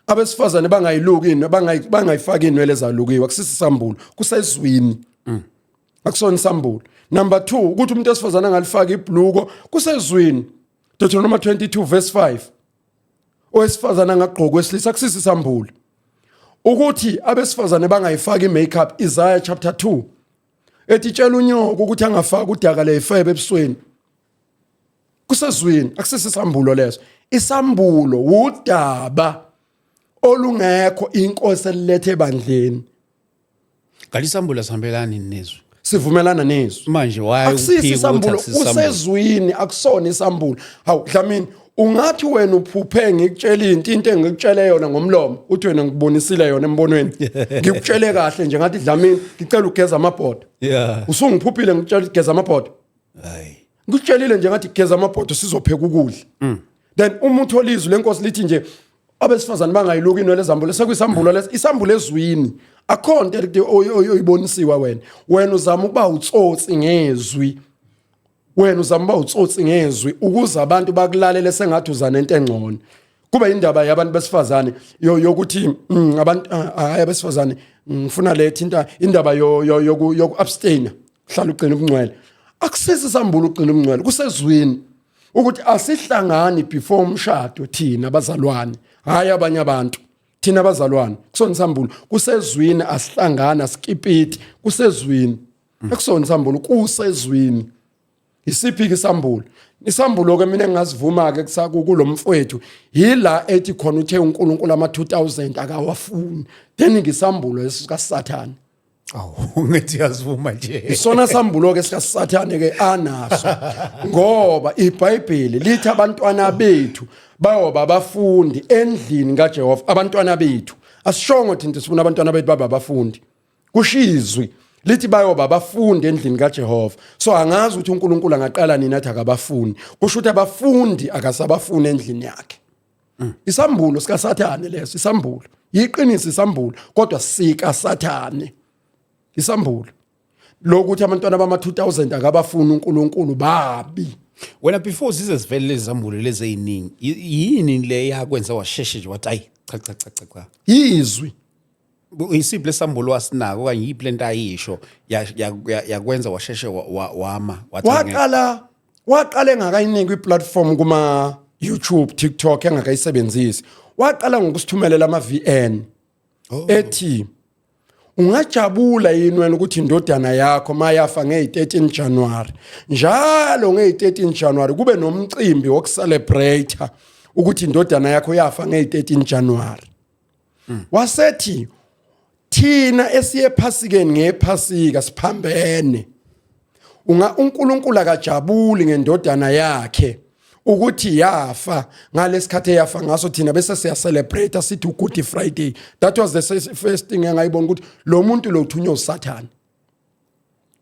B: Abesifazane bangayiluki inwele, bangayifaki inwele ezalukiwe, akusisi isambulo, kusezwini. Akusona isambulo. Number 2, ukuthi umuntu wesifazane angalifaki ibhluko, kusezwini. Deuteronomy 22 verse 5. Owesifazane angagqoka wesilisa, akusisi isambulo. Ukuthi abesifazane bangayifaki imakeup, Isaiah chapter 2. Ethi tshela unyoko ukuthi angafaki udaka lefebe ebusweni. Kusezwini, akusisi isambulo leso. Isambulo udaba olungekho inkosi elilethe ebandleni.
A: Kanti isambulo asihambelani nezwi.
B: Sivumelana nezwi.
A: Manje why
B: Akusisi isambulo, usezwini, akusona isambulo. Hawu Dlamini, ungathi wena uphuphe ngikutshela into engikutshele yona ngomlomo, uthi wena ngikubonisile yona embonweni. Ngikutshele kahle nje ngathi, Dlamini, ngicela ugeza amabhodo. Usungiphuphile ngikutshela ugeza amabhodo.
A: Hayi.
B: Ngikutshelile nje ngathi geza amabhodo sizopheka ukudla. Then uma uthola izwi lenkosi lithi nje abesifazane bangayiluki inwele zambulo, sekuyisambulo leso, isambulo ezwini. Akho nto elithi oyibonisiwa wena. Wena uzama ukuba utsotsi ngezwi. Wena uzama ukuba utsotsi ngezwi ukuze abantu bakulalele sengathi uza nento engcono. Kuba indaba yabantu besifazane yokuthi abantu, hayi, abesifazane ngifuna lethi into, indaba yoku abstain, hlala ugcina ubungcwele. Akusisi sambulo ugcina ubungcwele, kusezwini ukuthi asihlangani before umshado thina abazalwane, hayi abanye abantu, thina abazalwane. Kusona sambulo, kusezwini, asihlangani, asikipiti, kusezwini. Akusona sambulo, kusezwini. Isiphi ke isambulo? Isambulo ke mina engingazivuma ke kulomfowethu yila ethi khona uthe uNkulunkulu ama 2000 akawafuni, then ngisambulo esikaSathane.
A: Awu, ngithi yazivuma nje.
B: Isona sambulo ke sikaSathane ke anaso, ngoba iBhayibheli lithi abantwana bethu bayoba abafundi endlini kaJehova. Abantwana bethu, asishongo thina sifuna abantwana bethu babe abafundi, kushizwi lithi bayoba abafundi endlini kaJehova. So angazi ukuthi uNkulunkulu angaqala nini athi akabafuni. Kusho ukuthi abafundi akasabafuni endlini yakhe. Isambulo sikaSathane leso, isambulo yiqiniso, isambulo kodwa sika Sathane. Isambulo lokuthi abantwana bama 2000 akabafuni uNkulunkulu babi.
A: Wena, before zize zivele lezi zambulo lezi eziningi, yini le yakwenza washeshe nje wathi, ayi, cha, cha, cha, cha, cha?
B: Izwi.
A: Isiphi lesambulo wasinako okanye yiphi lento ayisho yakwenza washeshe wama
B: wathi angeke? Waqala engakayinikwa iplatform kuma YouTube, TikTok, engakayisebenzisi. Waqala ngokusithumelela ama VN ethi, ungajabula yini wena ukuthi indodana yakho mayafa ngeyi-13 January, njalo ngeyi-13 January kube nomcimbi wokucelebrate ukuthi indodana yakho yafa ngeyi-13 January? Wasethi thina esiye ephasikeni ngephasika siphambene. Unga uNkulunkulu akajabuli ngendodana yakhe ukuthi yafa ngalesikhathi eyafa ngaso, thina bese siya celebrate sithi Good Friday. That was the first thing engayibona ukuthi lo muntu lo uthunywe uSathane.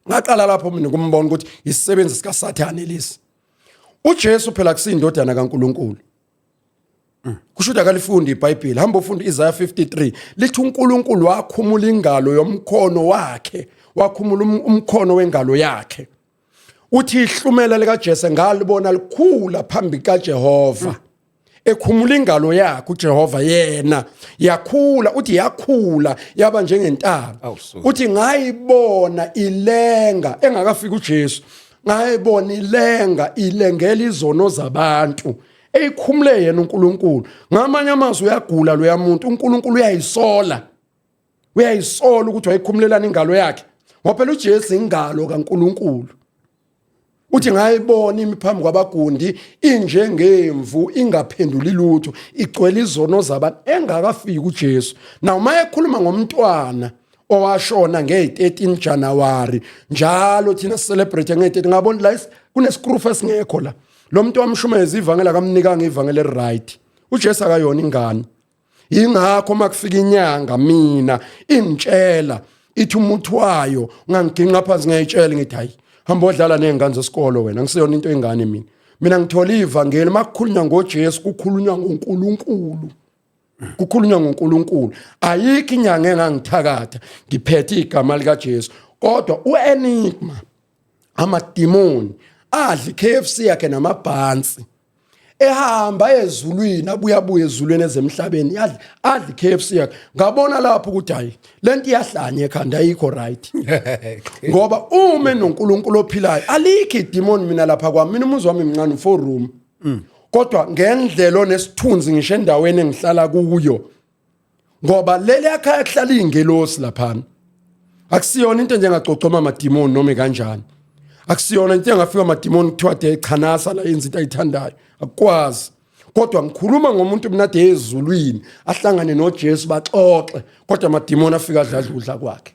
B: Ngaqala lapho mina kumbona ukuthi isisebenzi sikaSathane lesi. UJesu phela kusindodana kaNkuluNkulu. Kusho ukuthi akalifundi iBhayibheli. Hamba ufunda Isaiah 53, lithi uNkulunkulu wakhumula ingalo yomkhono wakhe, wakhumula umkhono wengalo yakhe. Uthi ihlumela likaJese ngalibona likhula phambi kaJehova. Ekhumula ingalo yakhe uJehova, yena yakhula, uthi yakhula yaba njengentaba.
A: Awu, suka.
B: Uthi ngayibona ilenga engakafiki uJesu, ngayibona ilenga, ilengela izono zabantu eyikhumule yena uNkulunkulu. Ngamanye amazwi, uyagula lo yamuntu, uNkulunkulu uyayisola, uyayisola ukuthi wayikhumulelana ingalo yakhe, ngoba phela uJesu ingalo kaNkulunkulu. Uthi ngayibona imi phambi kwabagundi injengemvu ingaphenduli lutho, igcwele izono zabantu, engakafiki uJesu. Now uma ekhuluma ngomntwana owashona nge-13 January, njalo thina celebrate nge-13, ngabona la kunesikrufu esingekho la. Lo muntu wamshumayeza ivangeli, akamnikanga ivangeli eliright. UJesu akayona ingane. Ingakho makufika inyanga mina ingitshela ithi umuthi wayo ungangiginqa phansi, ngiyayitshela ngithi, hayi, hamba odlala nezingane zesikolo wena, ngiseyona into engane mina. Mina ngithola ivangeli, makukhulunywa ngoJesu kukhulunywa ngoNkulunkulu, kukhulunywa ngoNkulunkulu. Ayikho inyanga engangithakatha, ngiphethe igama likaJesu. Kodwa uEnigma, amadimoni adla iKFC yakhe namabhansi, ehamba ezulwini, abuya abuye ezulwini ezemhlabeni, yadla adla iKFC yakhe. Ngabona lapho ukuthi hayi, lento iyahlanya ekhanda, ayikho right, ngoba uma enoNkulunkulu ophilayo alikho idemon. Mina lapha kwami, mina umuzi wami mncane, four room, kodwa ngendlela onesithunzi ngisho endaweni engihlala kuyo, ngoba leli ekhaya kuhlala izingelosi laphana. Akusiyona into njengagcogcoma amadimoni noma kanjani, akusiyona into engafika amadimoni kuthiwa de echanasa la, yenza into ayithandayo, akukwazi. Kodwa ngikhuluma ngomuntu mina ade ezulwini ahlangane noJesu baxoxe, kodwa amadimoni afika adla udla kwakhe.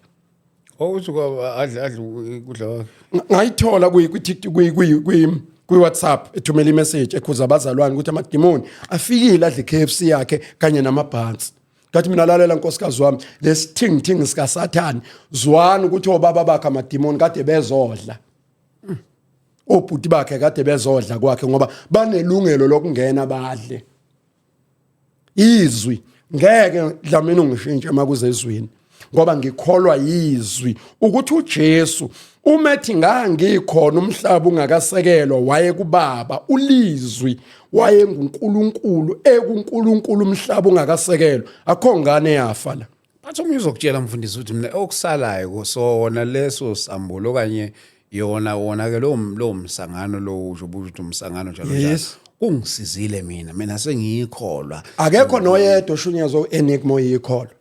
A: Okuthi kwaba adle adle ukudla kwakhe.
B: Ngayithola kwi kwi TikTok, kwi kwi kwi kwi WhatsApp ethumela imessage ekhuza abazalwane ukuthi amadimoni afikile adle KFC yakhe kanye namabhansi. Ngathi mina, lalela nkosikazi wami, lesithingithingi sikaSathane, zwana ukuthi obaba bakhe amadimoni kade bezodla. Obhuti bakhe kade bezodla kwakhe ngoba banelungelo lokungena badle. Izwi ngeke, Dlamini, ungishintshe makuze ezwini, ngoba ngikholwa yizwi ukuthi uJesu uma ethi ngangikhona umhlaba ungakasekelwa, waye kubaba, ulizwi wayenguNkulunkulu ekuNkulunkulu umhlaba ungakasekelwa. Akho ngane yafa la.
A: Bathi omunye uzokutshela, mfundisi, ukuthi mina okusalayo sona leso sambulo okanye yona wona ke lo msangano lo usho ukuthi umsangano njalo njalo. Kungisizile mina sengiyikholwa.
B: Akekho noyedwa oshunyezwa uEnigma oyikholwa,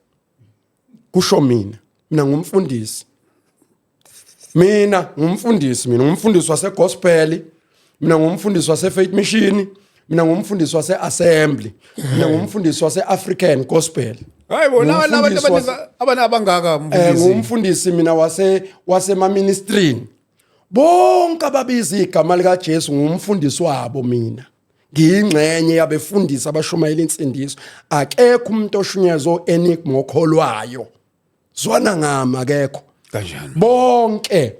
B: kusho mina. Mina ngumfundisi, mina ngumfundisi, mina ngumfundisi wasegospel, mina ngumfundisi wase-Faith Mission, mina ngumfundisi wase-Assembly, mina ngumfundisi wase-African Gospel.
A: Hayi bo, laba laba abantu abangaka, mfundisi.
B: Ngumfundisi mina wasemaministrini bonke ababiza igama likaJesu, ngumfundisi wabo mina. Ngiyingxenye yabefundisi abashumayela insindiso. Akekho umuntu oshunyezwa enigma okholwayo, zwana ngami, akekho.
A: Kanjani?
B: Bonke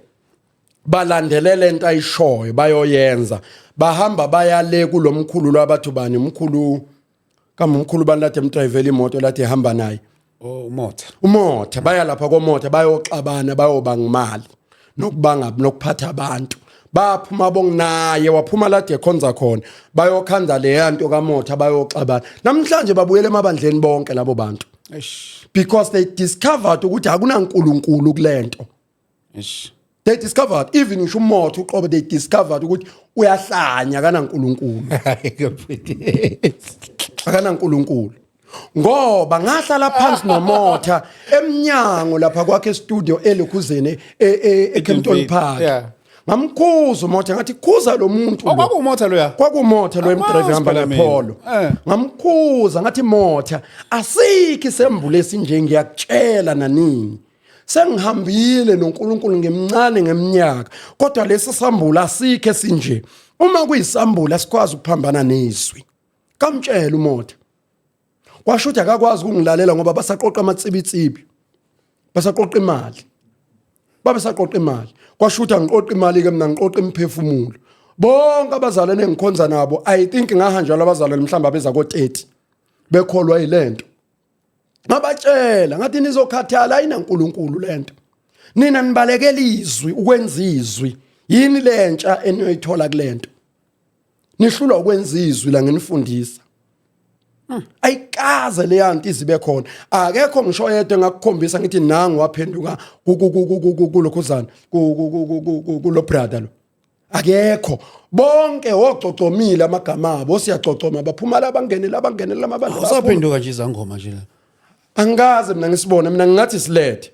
B: balandelela into ayishoyo, bayoyenza. Bahamba bayale kulomkhulu lwabathu bani, umkhulu kamkhulu bani lade emdrayivela imoto lade ehamba naye.
A: Oh, uMotha.
B: UMotha. Baya lapha koMotha, bayoxabana, bayobanga imali nokubanga nokuphatha abantu. Baphuma bonginaye, waphuma lade ekhonza khona, bayokhanda leya nto kaMotha, bayoxabana. Namhlanje babuyele emabandleni bonke labo bantu because they discovered ukuthi akunankulunkulu kulento. They discovered, even ngisho uMotha uqobo, they discovered ukuthi uyahlanya, akanankulunkulu, akanankulunkulu, ngoba ngahlala phansi noMotha emnyango lapha kwakhe studio elokhuzeni eKempton Park. Ngamkhuza uMotha, ngathi khuza lo muntu lo.
A: KwakuwuMotha loya?
B: KwakuMotha lo emdrive hamba
A: phela mina.
B: ngePolo. Ngamkhuza ngathi, Motha, asikho isembulo esinje, ngiyakutshela nanini. Sengihambile noNkulunkulu ngimncane ngeminyaka, kodwa lesi sambulo asikho esinje. Uma kuyisambulo asikwazi ukuphambana nezwi. Kamtshela uMotha, kwasho ukuthi akakwazi ukungilalela ngoba basaqoqa amatsibitsibi, basaqoqa imali, babesaqoqa imali. Kwasho ukuthi angiqoqa imali ke mina, ngiqoqa imiphefumulo. Bonke abazalwane engikhonza nabo, I think ngahanjwa abazalwane mhlawumbe abeza ko-30 bekholwa yilento. Ngabatshela ngathi nizokhathala, ayinankulunkulu lento. Nina nibalekela izwi, ukwenza izwi. Yini lentsha eniyoyithola kulento? Nihlulwa ukwenza izwi la nginifundisa. Ayikaze leya nto izibe khona. Akekho ngisho yedwa engakukhombisa ngithi nangu waphenduka kulokhuzana, kulo brother lo. Akekho. Bonke ogcogcomile amagama abo, siyagcogcoma, baphuma la, bangene la, bangene la mabandla.
A: Usaphenduka nje izangoma nje la?
B: Angikaze mina ngisibone. Mina ngingathi silethe.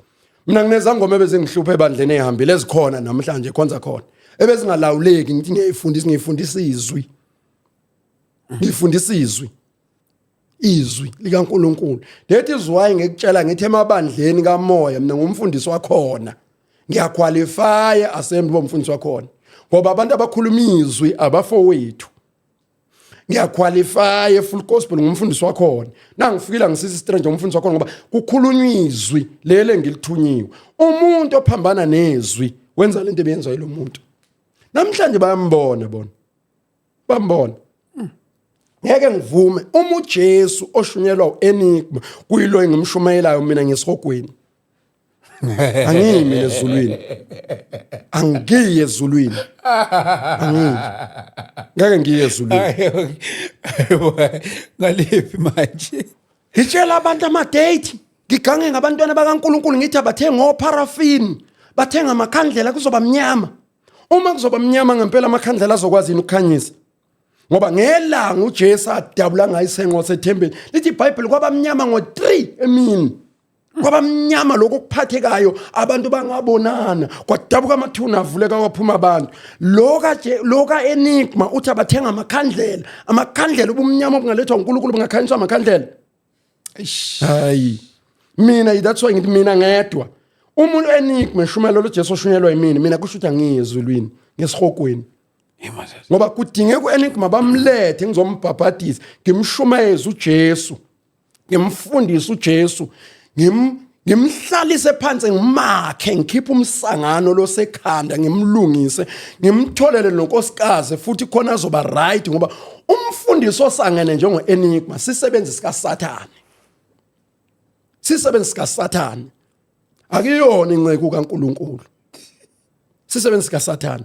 B: Mina nginezangoma ebezingihlupha ebandleni ehambile, ezikhona namhlanje khonza khona, ebezingalawuleki. Ngithi ngiyayifundisa, ngiyifundisa izwi, ngifundisa izwi, izwi likaNkuluNkulu. That is why ngikutshela ngithi emabandleni kamoya mina ngumfundisi wakhona, ngiyaqualify assembly bomfundisi wakhona, ngoba abantu abakhuluma izwi abafowethu. Ngiyaqualify full gospel, ngumfundisi wakhona. Nangifikile ngisisi stranger, umfundisi wakhona, ngoba kukhulunywa izwi lele ngilithunyiwe. Umuntu ophambana nezwi wenza lento ebeyenzwa yilo muntu. Namhlanje bayambona bona, bambona. Ngeke ngivume uma uJesu oshunyelwa uEnigma kuyilo engimshumayelayo mina ngesihogweni. Angiyi mina ezulwini, angiyi ezulwini, angiyi, ngeke ngiye ezulwini.
A: Ngaliphi manje?
B: Ngitshela abantu ama-date, ngigange ngabantwana bakaNkulunkulu, ngithi abathenga opharafini, bathenga amakhandlela, kuzoba mnyama. Uma kuzoba mnyama ngempela, amakhandlela azokwazi yini ukukhanyisa? Ngoba ngelanga uJesu adabula ngayo isenqo sethempeli, lithi iBhayibheli kwaba mnyama ngo-3 emini, kwaba mnyama lokho okuphathekayo, abantu bangabonana, kwadabuka amathuna, avuleka, kwaphuma abantu. Lo ka Enigma uthi abathenga amakhandlela, amakhandlela, ubumnyama obungalethwa uNkulunkulu bungakhanyiswa amakhandlela? Hayi, mina, that's why ngithi mina ngedwa. Umuntu enigma eshumela lo Jesu oshunyelwa yimina, mina kusho ukuthi angiyi ezulwini, ngesihogweni. Ngoba kudingeka uEnigma bamlethe ngizombhabhadisa, ngimshumayeze uJesu. Ngimfundise uJesu, ngimhlalise phansi ngimakhe, ngikhiphe umsangano losekhanda, ngimlungise, ngimtholele nonkosikazi futhi khona azoba right, ngoba umfundisi osangene njengo Enigma sisebenzi sika Sathane. Sisebenzi sika Sathane. Akuyona inceku kaNkuluNkulu. Sisebenzi sika Sathane.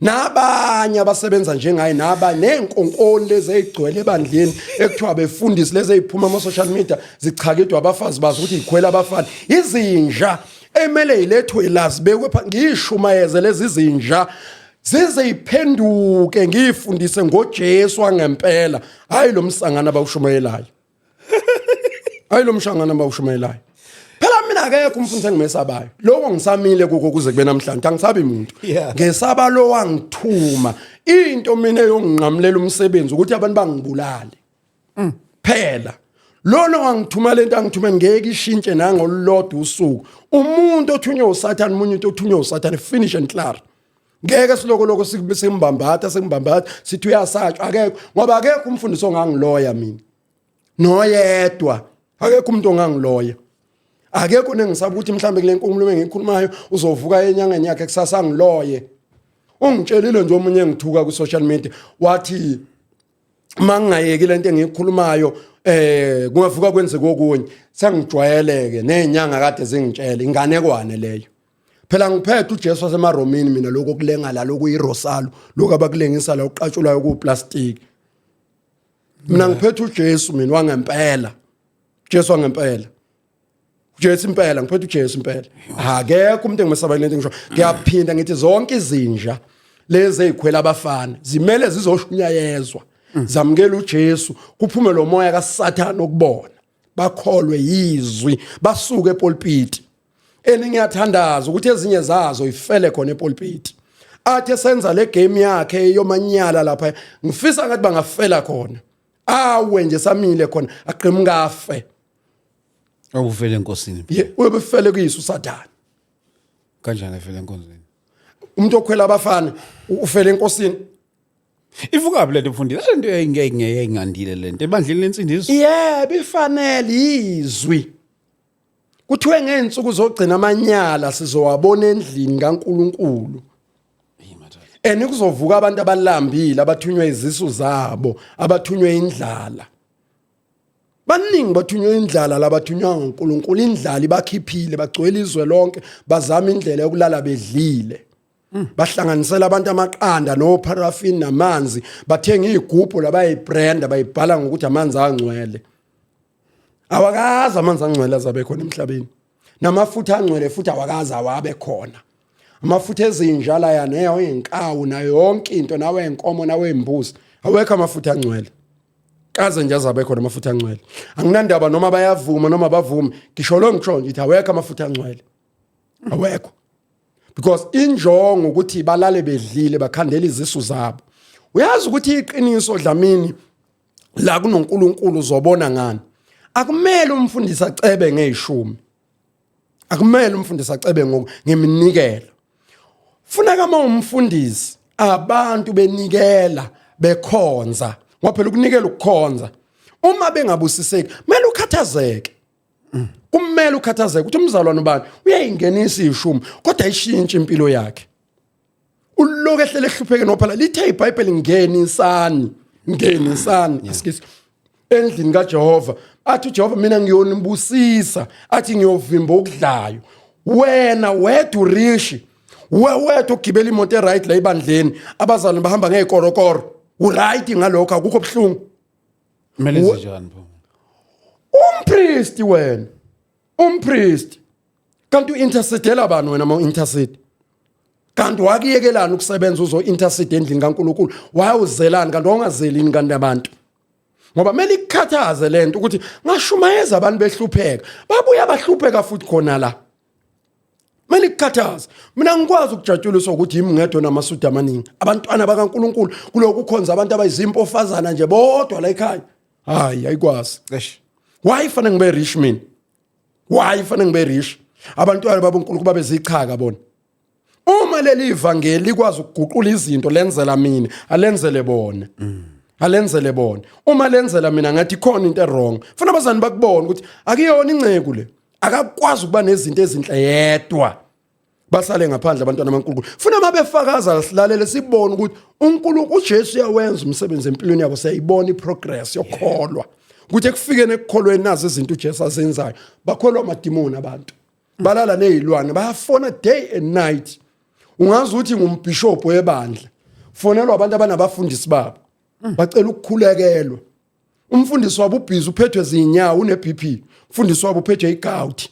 B: Nabanye abasebenza njengaye naba nenkonkoni lezi ezigcwele ebandleni ekuthiwa befundisi, lezi eziphuma ama social media zichakidwa abafazi bazo ukuthi ikhwela abafana, izinja emele ilethwe la zibekwe, ngishumayeze lezi zinja zize iphenduke, ngiyifundise ngoJesu wangempela, hayi lo msangano abawushumayelayo, hayi lo mshangano abawushumayelayo. Phela mina akekho umfundisi engimesabayo, lokho ngisamile kuko kuze kube namhlanje, angisabi muntu. Ngesaba lo wangithuma. Into mina eyonginqamulela umsebenzi ukuthi abantu bangibulale phela. Lona wangithuma lento angithume ngeke ishintshe nangolulodwa usuku. Umuntu othunywe uSathane, umunye umuntu othunywe uSathane, finish and clear. Ngeke siloko lokho simbambatha simbambatha sithi uyasatshwa, akekho, ngoba akekho umfundisi ongangiloya mina noyedwa, akekho umuntu ongangiloya, akekho nengisaba ukuthi mhlambe kule nkulumo engiyikhulumayo uzovuka enyangeni yakhe kusasa ngiloye. Ungitshelile nje omunye engithuka ku social media, wathi mangingayeki lento engiyikhulumayo kungavuka kwenzeke okunye. Sengijwayeleke nezinyanga kade zingitshela inganekwane leyo. Phela ngiphethe uJesu wasemaromini mina, lokho kulenga la lokuyirosalo, lokho abakulengisa la uqatshulwayo kuplastic. Mina ngiphethe uJesu mina wangempela, Jesu wangempela, Jesu impela, ngiphethe uJesu impela. Akekho umuntu engimesaba lento ngisho. Ngiyaphinda ngithi zonke izinja lezi ezikhwela abafana zimele zizoshunyayezwa, zamukela uJesu, kuphume lo moya kaSathane okubona, bakholwe yizwi, basuke epulpiti. Eni ngiyathandaza ukuthi ezinye zazo ifele khona epulpiti, athi esenza le game yakhe yomanyala lapha, ngifisa ngathi bangafela khona, awe nje samile khona, aqhemukafe.
A: Awufele enkosini.
B: Ye, uyobefele kuyise uSathane.
A: Kanjani efele enkonzweni?
B: Umuntu okhwela abafana ufele enkosini.
A: Ivuka le nto mfundisi, le nto yayingandile le nto ebandleni lensindiso.
B: Yebo, ifanele izwi. Kuthiwe ngeensuku zogcina amanyala sizowabona endlini kaNkuluNkulu. And kuzovuka abantu abalambile, abathunywe izisu zabo, abathunywe indlala. Baningi bathunywe indlala labathunywa ngoNkulunkulu, indlala ibakhiphile, bagcwele izwe lonke, bazama indlela yokulala bedlile. Bahlanganisela abantu amaqanda no paraffin namanzi, bathenga izigubhu labayibrand, bayibhala ngokuthi amanzi angcwele. Awakazi amanzi angcwele azabe khona emhlabeni, namafutha angcwele futhi awakazi awabe khona. Amafutha ezinja laya neyinkawu nayo yonke into, nawe enkomo nawe imbuzi, awekho amafutha angcwele, kaze nje azabe khona amafutha angcwele. Anginandaba noma bayavuma noma bavumi, ngisho lo ngisho ngithi awekho amafutha angcwele, awekho, because injongo ukuthi balale bedlile, bakhandela izisu zabo. Uyazi ukuthi iqiniso, Dlamini, la kunoNkulunkulu uzobona ngani. Akumele umfundisi acebe ngezishumi, akumele umfundisi acebe ngeminikelo. Funeka uma umfundisi abantu benikela bekhonza, ngoba phela ukunikela ukukhonza. Uma bengabusiseki kumele ukhathazeke, kumele ukhathazeke ukuthi umzalwane ubani uyayingenisa ishumi kodwa ayishintshe impilo yakhe, uloku ehlele ehlupheke. Nophela lithe iBhayibheli, ngenisani, ngenisani asikisi endlini kaJehova. Athi uJehova, mina ngiyonibusisa, athi ngiyovimba okudlayo. Wena wedwa urishi, wedwa ugibela imoto eright la ibandleni, abazalwane bahamba ngezikorokoro, uright ngalokho, akukho buhlungu.
A: Kumele njani pho?
B: Umpriest wena, umpriest, kanti uintercedela bani wena uma uintercede? Kanti wakuyekelani ukusebenza uzo intercede endlini kaNkuluNkulu? Wayawuzelani kanti? Wawungazelini kanti abantu? Ngoba kumele ikukhathaze lento ukuthi ngashumayeza abantu behlupheka, babuya bahlupheka futhi khona la. Kumele ikukhathaze. Mina ngikwazi ukujatshuliswa ukuthi yimi ngedwa namasudu amaningi, abantwana bakaNkuluNkulu, kulokhu kukhonza abantu abayizimpofazana nje bodwa la ekhaya. Hayi, ayikwazi.
A: Eish.
B: Why fanele ngibe rich mina? Why fanele ngibe rich? Abantwana baboNkulunkulu babezichaka bona. Uma leli ivangeli likwazi ukuguqula izinto, lenzela mina, alenzele bona. Alenzele bona. Uma lenzela mina, ngathi khona into e-wrong. Funa abazali bakubona ukuthi akuyona inceku le. Akakwazi ukuba nezinto ezinhle yedwa. Basale ngaphandle abantwana baNkulunkulu. Funa mabefakaza, silalele, sibone ukuthi uNkulunkulu uJesu uyawenza umsebenzi empilweni yabo. Siyayibona iprogress yokholwa, ukuthi ekufikeni ekukholweni nazi izinto uJesu azenzayo. Bakholwa amadimoni, abantu balala nezilwane, bayafona day and night. Ungazi ukuthi ngumbishop webandla, fonelwa abantu abanabafundisi babo, bacela ukukhulekelwa. Umfundisi wabo ubhizi, uphethwe zinyawo, une BP. Umfundisi wabo uphethwe igout.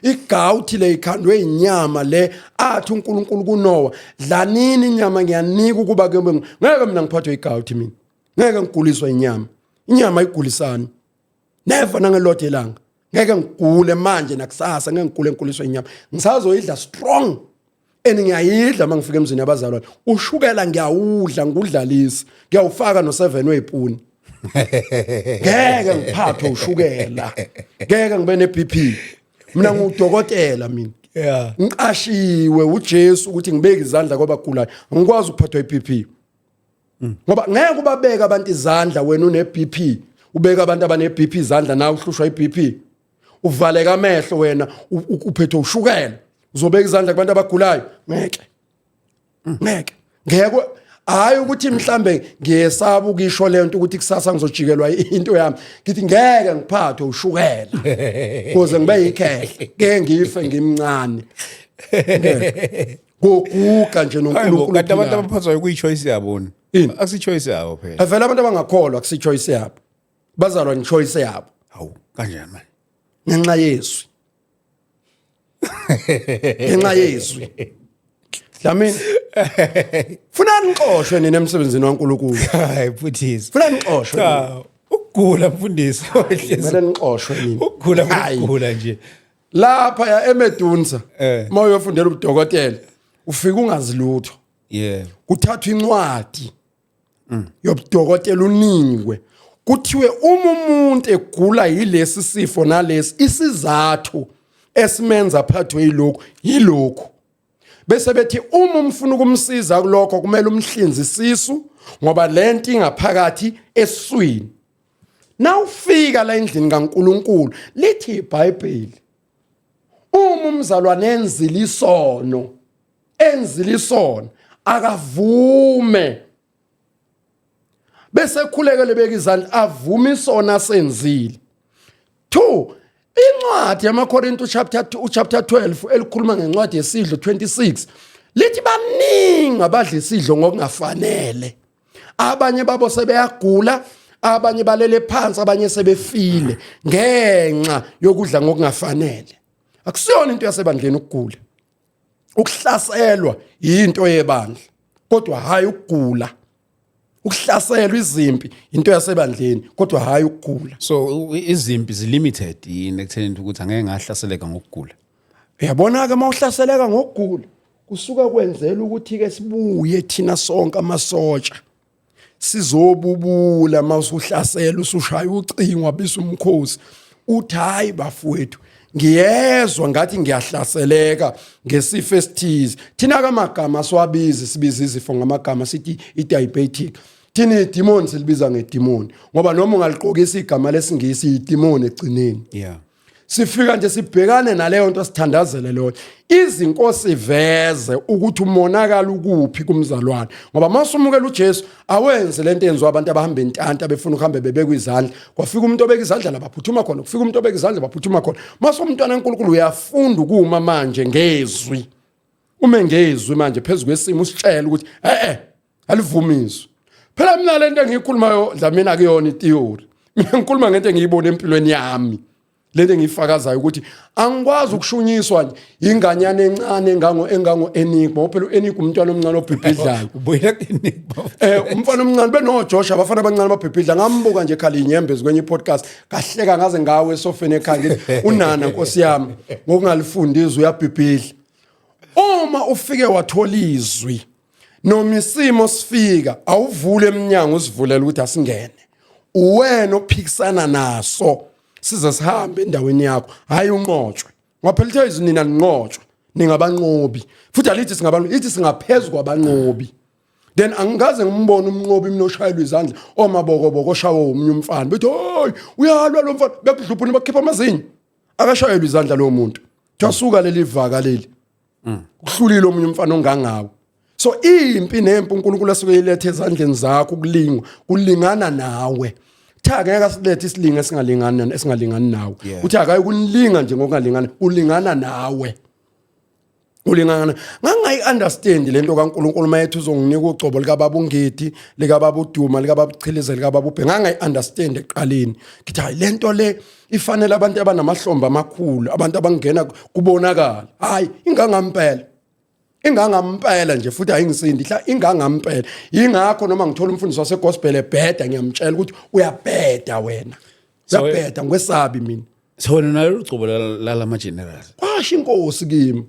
B: Igout le ikhandwe inyama le athi uNkulunkulu kuNoah, "Dlanini inyama, ngiyanika ukuba ke." Ngeke mina ngiphathwe igout, mina ngeke ngiguliswe inyama. Inyama igulisani? Never, nangelodwa ilanga ngeke ngigule manje, nakusasa ngeke ngigule ngiguliswe inyama. Ngisazoyidla strong and ngiyayidla uma ngifika emzini yabazalwane. Ushukela ngiyawudla, ngudlalisa, ngiyawufaka no7 wezipuni. Ngeke ngiphathwe ushukela, ngeke ngibe ne-BP. Mina ngudokotela mina. Ngiqashiwe uJesu ukuthi ngibeke izandla kwabagulayo. Angikwazi ukuphathwa i-BP, ngoba ngeke ubabeka abantu izandla wena une BP. Ubeka abantu abane BP izandla, nawe uhlushwa i-BP. Uvaleka amehlo wena, uphethwe ushukela, uzobeka izandla kubantu abagulayo? Ngeke, ngeke, ngeke. Hayi ukuthi mhlambe ngiyesaba ukisho lento ukuthi kusasa ngizojikelwa into yami. Ngithi ngeke ngiphathwe ushukela kuze ngibe yikhehle, ngeke ngife ngimncane. Ngeke. Goguga nje noNkulunkulu.
A: Kanti abantu abaphathwayo kuyi-choice yabo ni?
B: Ini?
A: Akusi-choice yabo phela.
B: Vele abantu abangakholwa akusi-choice yabo, bazalwa ni-choice yabo.
A: Hawu, kanjani manje?
B: Ngenxa yezwi, ngenxa yezwi. Dlamini, funa nixoshwe nina emsebenzini waNkulunkulu.
A: Hayi mfundisi.
B: Funa nixoshwe.
A: Cha, ukugula mfundisi.
B: Kumele nixoshwe nina.
A: Ukugula.
B: Hayi.
A: Ukugula nje.
B: Lapha ya eMedunsa, uma uyofundela ubudokotela, ufika ungazi lutho. Kuthathwa incwadi yobudokotela, unikwe, kuthiwe uma umuntu egula yilesi sifo nalesi, isizathu esimenza aphathwe yilokhu yilokhu, bese bethi uma umfuna ukumsiza kulokho kumele umhlinze isisu, ngoba lento ingaphakathi esiswini. Nawufika la endlini kaNkuluNkulu, lithi iBhayibheli, uma umzalwane enzile isono, enzile isono, akavume, bese khulekele, beka izandla, avume isono asenzile. 2 Incwadi yamaKorintu chapter 2, chapter 12, elikhuluma ngencwadi yesidlo, 26, lithi baningi abadla isidlo ngokungafanele, abanye babo sebeyagula, abanye balele phansi, abanye sebefile ngenxa yokudla ngokungafanele. Akusiyona into yasebandleni ukugula. Ukuhlaselwa yinto yebandla, kodwa hayi ukugula. Ukuhlaselwa, izimpi, into yasebandleni, kodwa hayi ukugula.
A: So izimpi zilimited yini ekuthenini ukuthi angeke ngahlaseleka ngokugula?
B: Uyabona ke, mawuhlaseleka ngokugula, kusuka kwenzela ukuthi ke sibuye thina sonke amasotsha sizobubula. Mawusuhlasela, usushaya ucingo, abisa umkhosi, uthi, "Hayi bafowethu, ngiyezwa ngathi ngiyahlaseleka ngesifo esithize." Thina kamagama siwabizi, sibiza izifo ngamagama, sithi i-diabetic. Thina idemon silibiza ngedemon, ngoba noma ungaliqokisa igama lesingisi, idemon egcineni. Sifika nje sibhekane naleyo nto, sithandazele leyo. Izinkosi veze ukuthi umonakalo ukuphi kumzalwane, ngoba masumukela uJesu awenze lento enziwa abantu abahamba intanta, befuna ukuhamba bebekwa izandla. Kwafika umuntu obeka izandla la, baphuthuma khona. Kufika umuntu obeka izandla, baphuthuma khona. Mase umntwana kaNkulunkulu uyafunda ukuma manje ngezwi, ume ngezwi manje phezulu kwesimo, usitshela ukuthi eh alivumiswe. Phela mina lento engiyikhulumayo, Dlamini, akuyona itheory. Mina ngikhuluma ngento engiyibona empilweni yami, lento engiyifakazayo, ukuthi angikwazi ukushunyiswa nje inganyana encane engango Enigma. Phela uEnigma umntwana omncane obhibhidlayo.
A: Ubuyela ku-Enigma.
B: Umfana omncane benoJosh, abafana abancane babhibhidla. Ngambuka nje khala inyembezi kwenye podcast, kahleka ngaze ngawe esofeni ekhaya. Ngithi unana, nkosi yami, ngokungalifundi izwi uyabhibhidla. Uma ufike wathola izwi, noma isimo sifika, awuvule eminyango, usivulela ukuthi asingene. Uwena ophikisana naso. Size sihambe endaweni yakho, hayi unqotshwe. Ngoba phela ithe nina ninqotshwa, ningabanqobi. Futhi alithi singabanqobi, ithi singaphezulu kwabanqobi. Then angikaze ngimbone umnqobi mina oshayelwa izandla omabokoboko oshawe omunye umfana bethi hoy uyalwa lo mfana, bekudluphuna bakhipha amazinyo, akashayelwa izandla lo muntu. Kuthiwa leli vaka leli kuhlulile omunye umfana ongangawo. So impi nempi uNkulunkulu asuke ilethe ezandleni zakho ukulingwa kulingana nawe. Cha, ngeke asilethe isilingo esingalingani nawe. Uthi akayi kunilinga nje ngokungalingani, ulingana nawe, ulingana. Ngangayi understand lento kaNkulunkulu mayethi uzonginika ugcobo lika baba uNgidi, lika baba uDuma, lika baba uChilize, lika baba uBhe. Ngangayi understand eqaleni, ngithi hayi, lento le ifanele abantu abanamahlombe amakhulu, abantu abangena kubonakala. Hayi, ingangampela, ingangampela nje futhi ayingisindi hla, ingangampela. Ingakho noma ngithola umfundisi wasegospel ebheda, ngiyamtshela ukuthi uyabheda wena, uyabheda, ngikwesabi mina.
A: So wena nalo ugcobo lalama generals?
B: Kwasho inkosi kimi.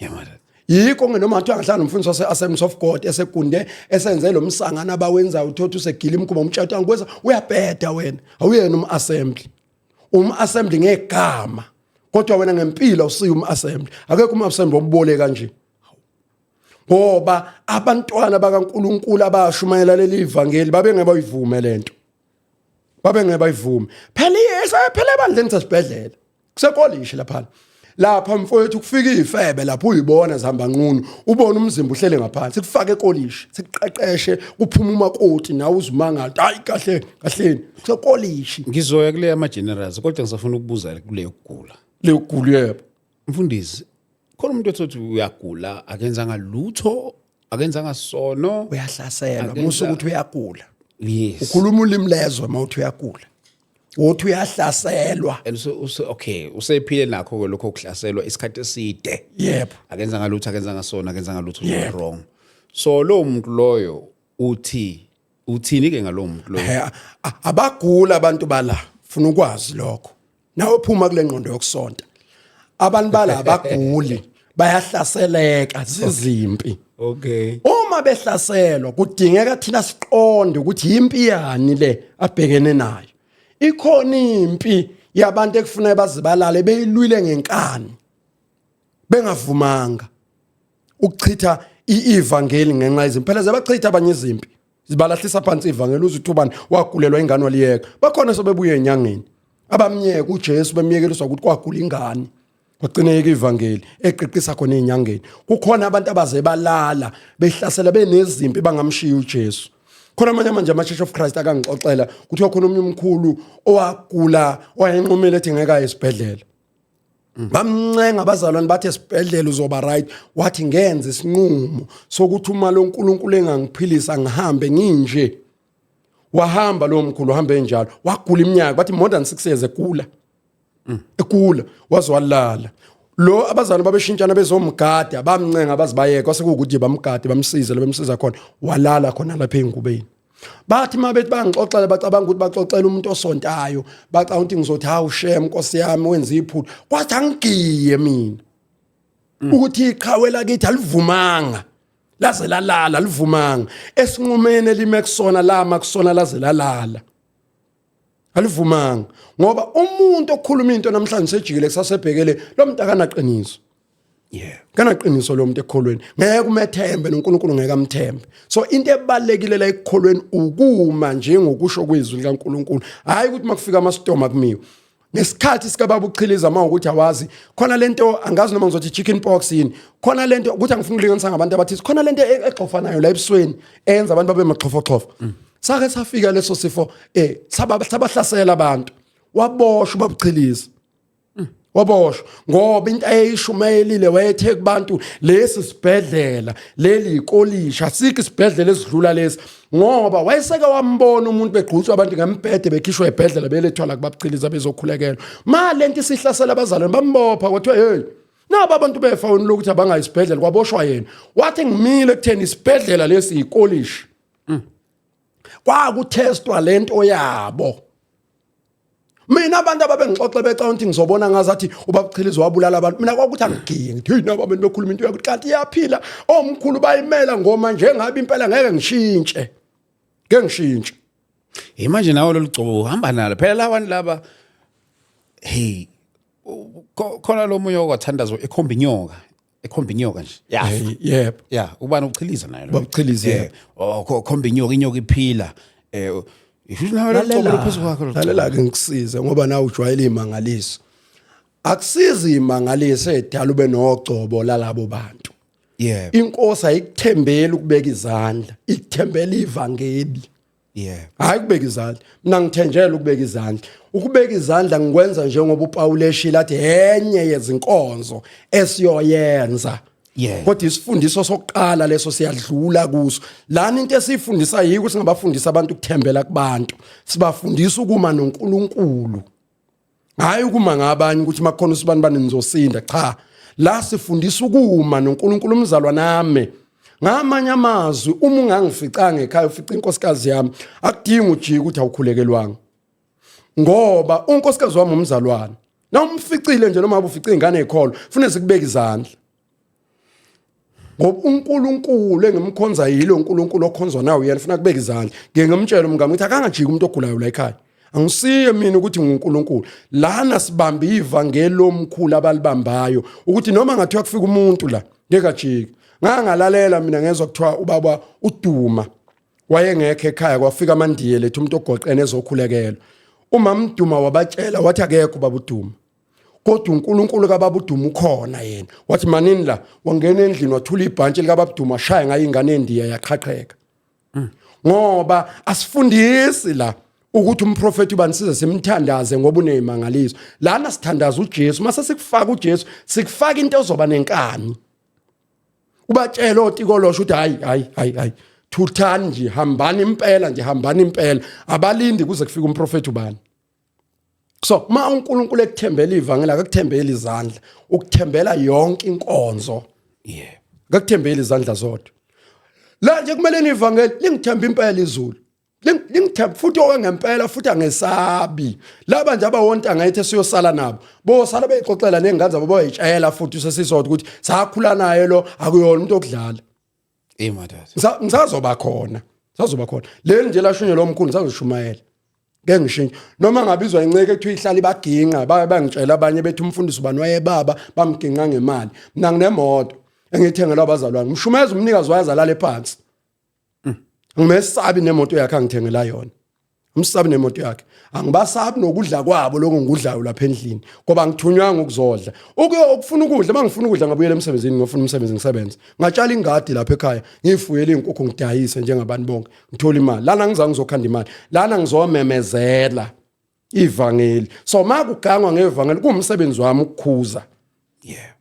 A: Yeah, madad.
B: Yikho ngenoma kuthiwa ngihlala nomfundisi wase-Assemblies of God esegunde esenze lo msangano abawenzayo, uthothi usegila imkhuba, umtshato angikweza, uyabheda wena, awuyena um-assembly. Um-assembly ngegama, kodwa wena ngempilo awusiyo um-assembly. Akekho um-assembly obubole kanje, ngoba abantwana bakaNkulunkulu abashumayela leli ivangeli babengeke bayivume lento, babengeke bayivume phela. Phela ebandleni sesibhedlela kusekolishi lapha, lapha mfowethu kufika izifebe lapho, uyibona zihamba nqunu, ubona umzimba uhlele ngaphansi, kufake ekolishi, sikuqeqeshe, kuphuma umakoti nawe uzumangala, hayi kahle kahleni, kusekolishi.
A: Ngizoya kule ama generals, kodwa ngisafuna ukubuza kule yokugula.
B: Leyokugula, yebo.
A: Mfundisi, khona umuntu othi uyagula, akenzanga lutho, akenzanga sono.
B: Uyahlaselwa. Musa ukuthi uyagula.
A: Yes.
B: Ukhuluma ulimi lezwe mawuthi uyagula, uthi uyahlaselwa.
A: And so okay, usephile nakho ke lokho kuhlaselwa isikhathi eside. Akenzanga lutho, akenzanga sona, akenzanga lutho wrong. So lo muntu loyo uthi uthini ke ngalowo muntu loyo?
B: Abagula abantu bala, funa ukwazi lokho. Nawe phuma kule ngqondo yokusonta. Abantu bala abaguli, bayahlaseleka zizimpi. Uma behlaselwa kudingeka thina siqonde ukuthi impi yani le abhekene nayo. Ikhona impi yabantu ekufuneka bazibalale beyilwile ngenkani, bengavumanga ukuchitha ivangeli ngenxa yezimpi. Phela ziyabachitha abanye izimpi, zibalahlisa phansi ivangeli. Uze uthi ubani wagulelwa ingane waliyeka, bakhona sebebuye enyangeni abamnyeka uJesu, bemyekeliswa ukuthi kwagula ingane, kwagcina yeka ivangeli eqiqisa khona ezinyangeni. Kukhona abantu abaze balala behlasela benezimpi bangamshiya uJesu. Khona amanye manje ama-Church of Christ akangixoxela kuthiwa khona omunye umkhulu owagula, wayenqumile ethi ngeke aye esibhedlela. Bamncenga abazalwane, bathi esibhedlela uzoba right. Wathi ngenze isinqumo sokuthi uma lo nkulunkulu engangiphilisa ngihambe nginje. Wahamba lowo mkhulu, uhambe enjalo, wagula iminyaka, bathi more than 6 years egula, egula waze walala. Lo abazalwane babeshintshana bezomgada, bamncenga bazibayeka, kwase kuwukuthi bamgade bamsize lo bemsiza khona, walala khona lapha ey'ngubeni. Bathi uma bethi bangixoxela, bacabanga ukuthi baxoxela umuntu osontayo, bacabanga ukuthi ngizothi hawu shem nkosi yami wenza iphutha. Kwathi angigiye mina ukuthi iqhawe lakithi alivumanga laze lalala, livumanga esinqumeni elime kusona, lama kusona laze lalala, alivumanga. Ngoba umuntu okhuluma into namhlanje sejikile kusasebhekele lo muntu akanaqiniso. Kanaqiniso lo muntu ekukholweni, ngeke umethembe, noNkulunkulu ngeke amthembe. So into ebalekile la ekukholweni ukuma njengokusho kwezwi likaNkulunkulu, hayi ukuthi makufika amasitoma kumiwe. Ngesikhathi sikababa uchiliza uma ukuthi awazi khona lento, angazi noma ngizothi chicken pox yini, khona lento ukuthi angifuni ukulinganisa ngabantu abathize, khona lento exofanayo la ebusweni eyenza abantu babe maxhofoxhofo. Sake safika leso sifo, sabahlasela abantu, waboshwa babuchiliza, waboshwa ngoba into ayeyishumayelile wayethe kubantu lesi sibhedlela leli ikolishi, asikho isibhedlela esidlula lesi. Ngoba wayeseke wambona umuntu begqutshwa abantu ngembhede bekhishwa ebhedlela belethwa la kubabuchiliza bezokhulekelwa. Ma lento isihlasela abazalwane, bambopha, kwathiwa hey, nabo abantu befa wena lokuthi abangayi isibhedlela, kwaboshwa yena. Wathi ngimile kutheni isibhedlela lesi ikolishi. Kwakuthestwa lento yabo. Mina abantu ababengixoxe becabanga ukuthi ngizobona ngazathi ubabuchiliza wabulala abantu, mina kwakuthi angigiye, ngithi hey, nabo abantu bekhuluma into yakuthi kanti iyaphila, omkhulu bayimela ngoma njengabe impela ngeke ngishintshe, ngeke ngishintshe.
A: Imanje nawe lolu gcobo uhamba nalo phela labantu laba. Hey, khona lo munye okwathandazo ekhomba inyoka, ekhomba inyoka nje.
B: Yafa. Yebo.
A: Ya, ubani uchiliza naye lo.
B: Baba Uchiliza, yebo.
A: Oh, khomba inyoka, inyoka iphila. Isho nawe lo
B: Lalela,
A: phezu kwakho lo.
B: Lalela ke ngikusize ngoba nawe ujwayele imangaliso. Akusizi imangaliso edala ube nogcobo lalabo bantu. Inkosi ayikuthembeli ukubeka izandla, ikuthembela ivangeli. Hayi ukubeka izandla. Mina ngithenjelwa ukubeka izandla. Ukubeka izandla ngikwenza njengoba uPaul eshila athi enye yezinkonzo esiyoyenza. Kodwa isifundiso sokuqala leso siyadlula kuso. Lana into esiyifundisa yiko singabafundisa abantu ukuthembela kubantu. Sibafundisa ukuma noNkulunkulu. Hayi ukuma ngabanye ukuthi makhona usibani bani nizosinda cha. La sifundisa ukuma noNkulunkulu umzalwa nami. Ngamanye amazwi uma ungangificanga ekhaya ufica inkosikazi yami akudingi ujike ukuthi awukhulekelwanga. Ngoba unkosikazi wami umzalwane. Na umficile nje noma ufice ingane ekholo fune sikubeka izandla. Ngoba uNkulunkulu engimkhonza yilo uNkulunkulu okhonzwa nawe yena funa kubeka izandla. Ngeke ngimtshele umngami ukuthi akangajiki umuntu ogulayo la ekhaya. Angisiye mina ukuthi nguNkulunkulu. Lana sibambe ivangeli lomkhulu abalibambayo ukuthi noma ngathiwa kufika umuntu la ngeke ajike. Ngangalalela mina ngezwa kuthiwa ubaba uDuma wayengekho ekhaya kwafika amandiye lethu umuntu ogoqene ezokhulekelwa. Umama uDuma wabatshela wathi akekho ubaba uDuma. Kodwa uNkulunkulu kababa uDuma ukhona yena. Wathi manini la wangena endlini wathula ibhantshi likababa uDuma shaya ngayo ingane endiya yaqhaqheka. Ngoba asifundisi la ukuthi umprofeti ubani size simthandaze ngoba unezimangaliso. Lana sithandaza uJesu, mase sikufaka uJesu, sikufaka into ozoba nenkani. Ubatshela otikolosho ukuthi hayi hayi hayi hayi thuthani nje hambani impela nje hambani impela abalindi kuze kufike umprofeti ubani. So ma uNkulunkulu ekuthembela ivangeli akakuthembeli izandla, ukuthembela yonke inkonzo. Akakuthembeli izandla zodwa. La nje kumele nivangeli lingithembe impela izulu. Lingithembe futhi owangempela futhi angesabi. Laba nje abawontanga ethi siyosala nabo. Bosala beyixoxela nezingane zabo bayitshela futhi usesisodwa ukuthi sakhula naye lo akuyona umuntu okudlala.
A: Eh madada.
B: Ngisazoba khona. Ngisazoba khona. Leli nje lashunyelwa omkhulu ngisazoshumayela. Ngeke ngishintshe. Noma ngabizwa inceke ekuthiwa ihlala ibaginqa, baye bangitshela abanye bethi umfundisi ubani wayebaba bamginqa ngemali. Mina nginemoto engiyithengelwa abazalwane. Ngishumayeza umnikazi wayo azalale phansi. Ngimesabi nemoto yakhe angithengela yona. Umsabi nemoto yakhe. Angibasabi nokudla kwabo lokho ngikudlayo lapha endlini ngoba ngithunywanga ukuzodla. Ukuyo ukufuna ukudla mangifuna ukudla ngabuyela emsebenzini ngiyofuna umsebenzi ngisebenze. Ngatshala ingadi lapha ekhaya ngifuyele izinkukhu ngidayise njengabantu bonke ngithola imali. Lana ngizange ngizokhanda imali. Lana ngizomemezela ivangeli. So makugangwa ngevangeli kuwumsebenzi wami ukukhuza.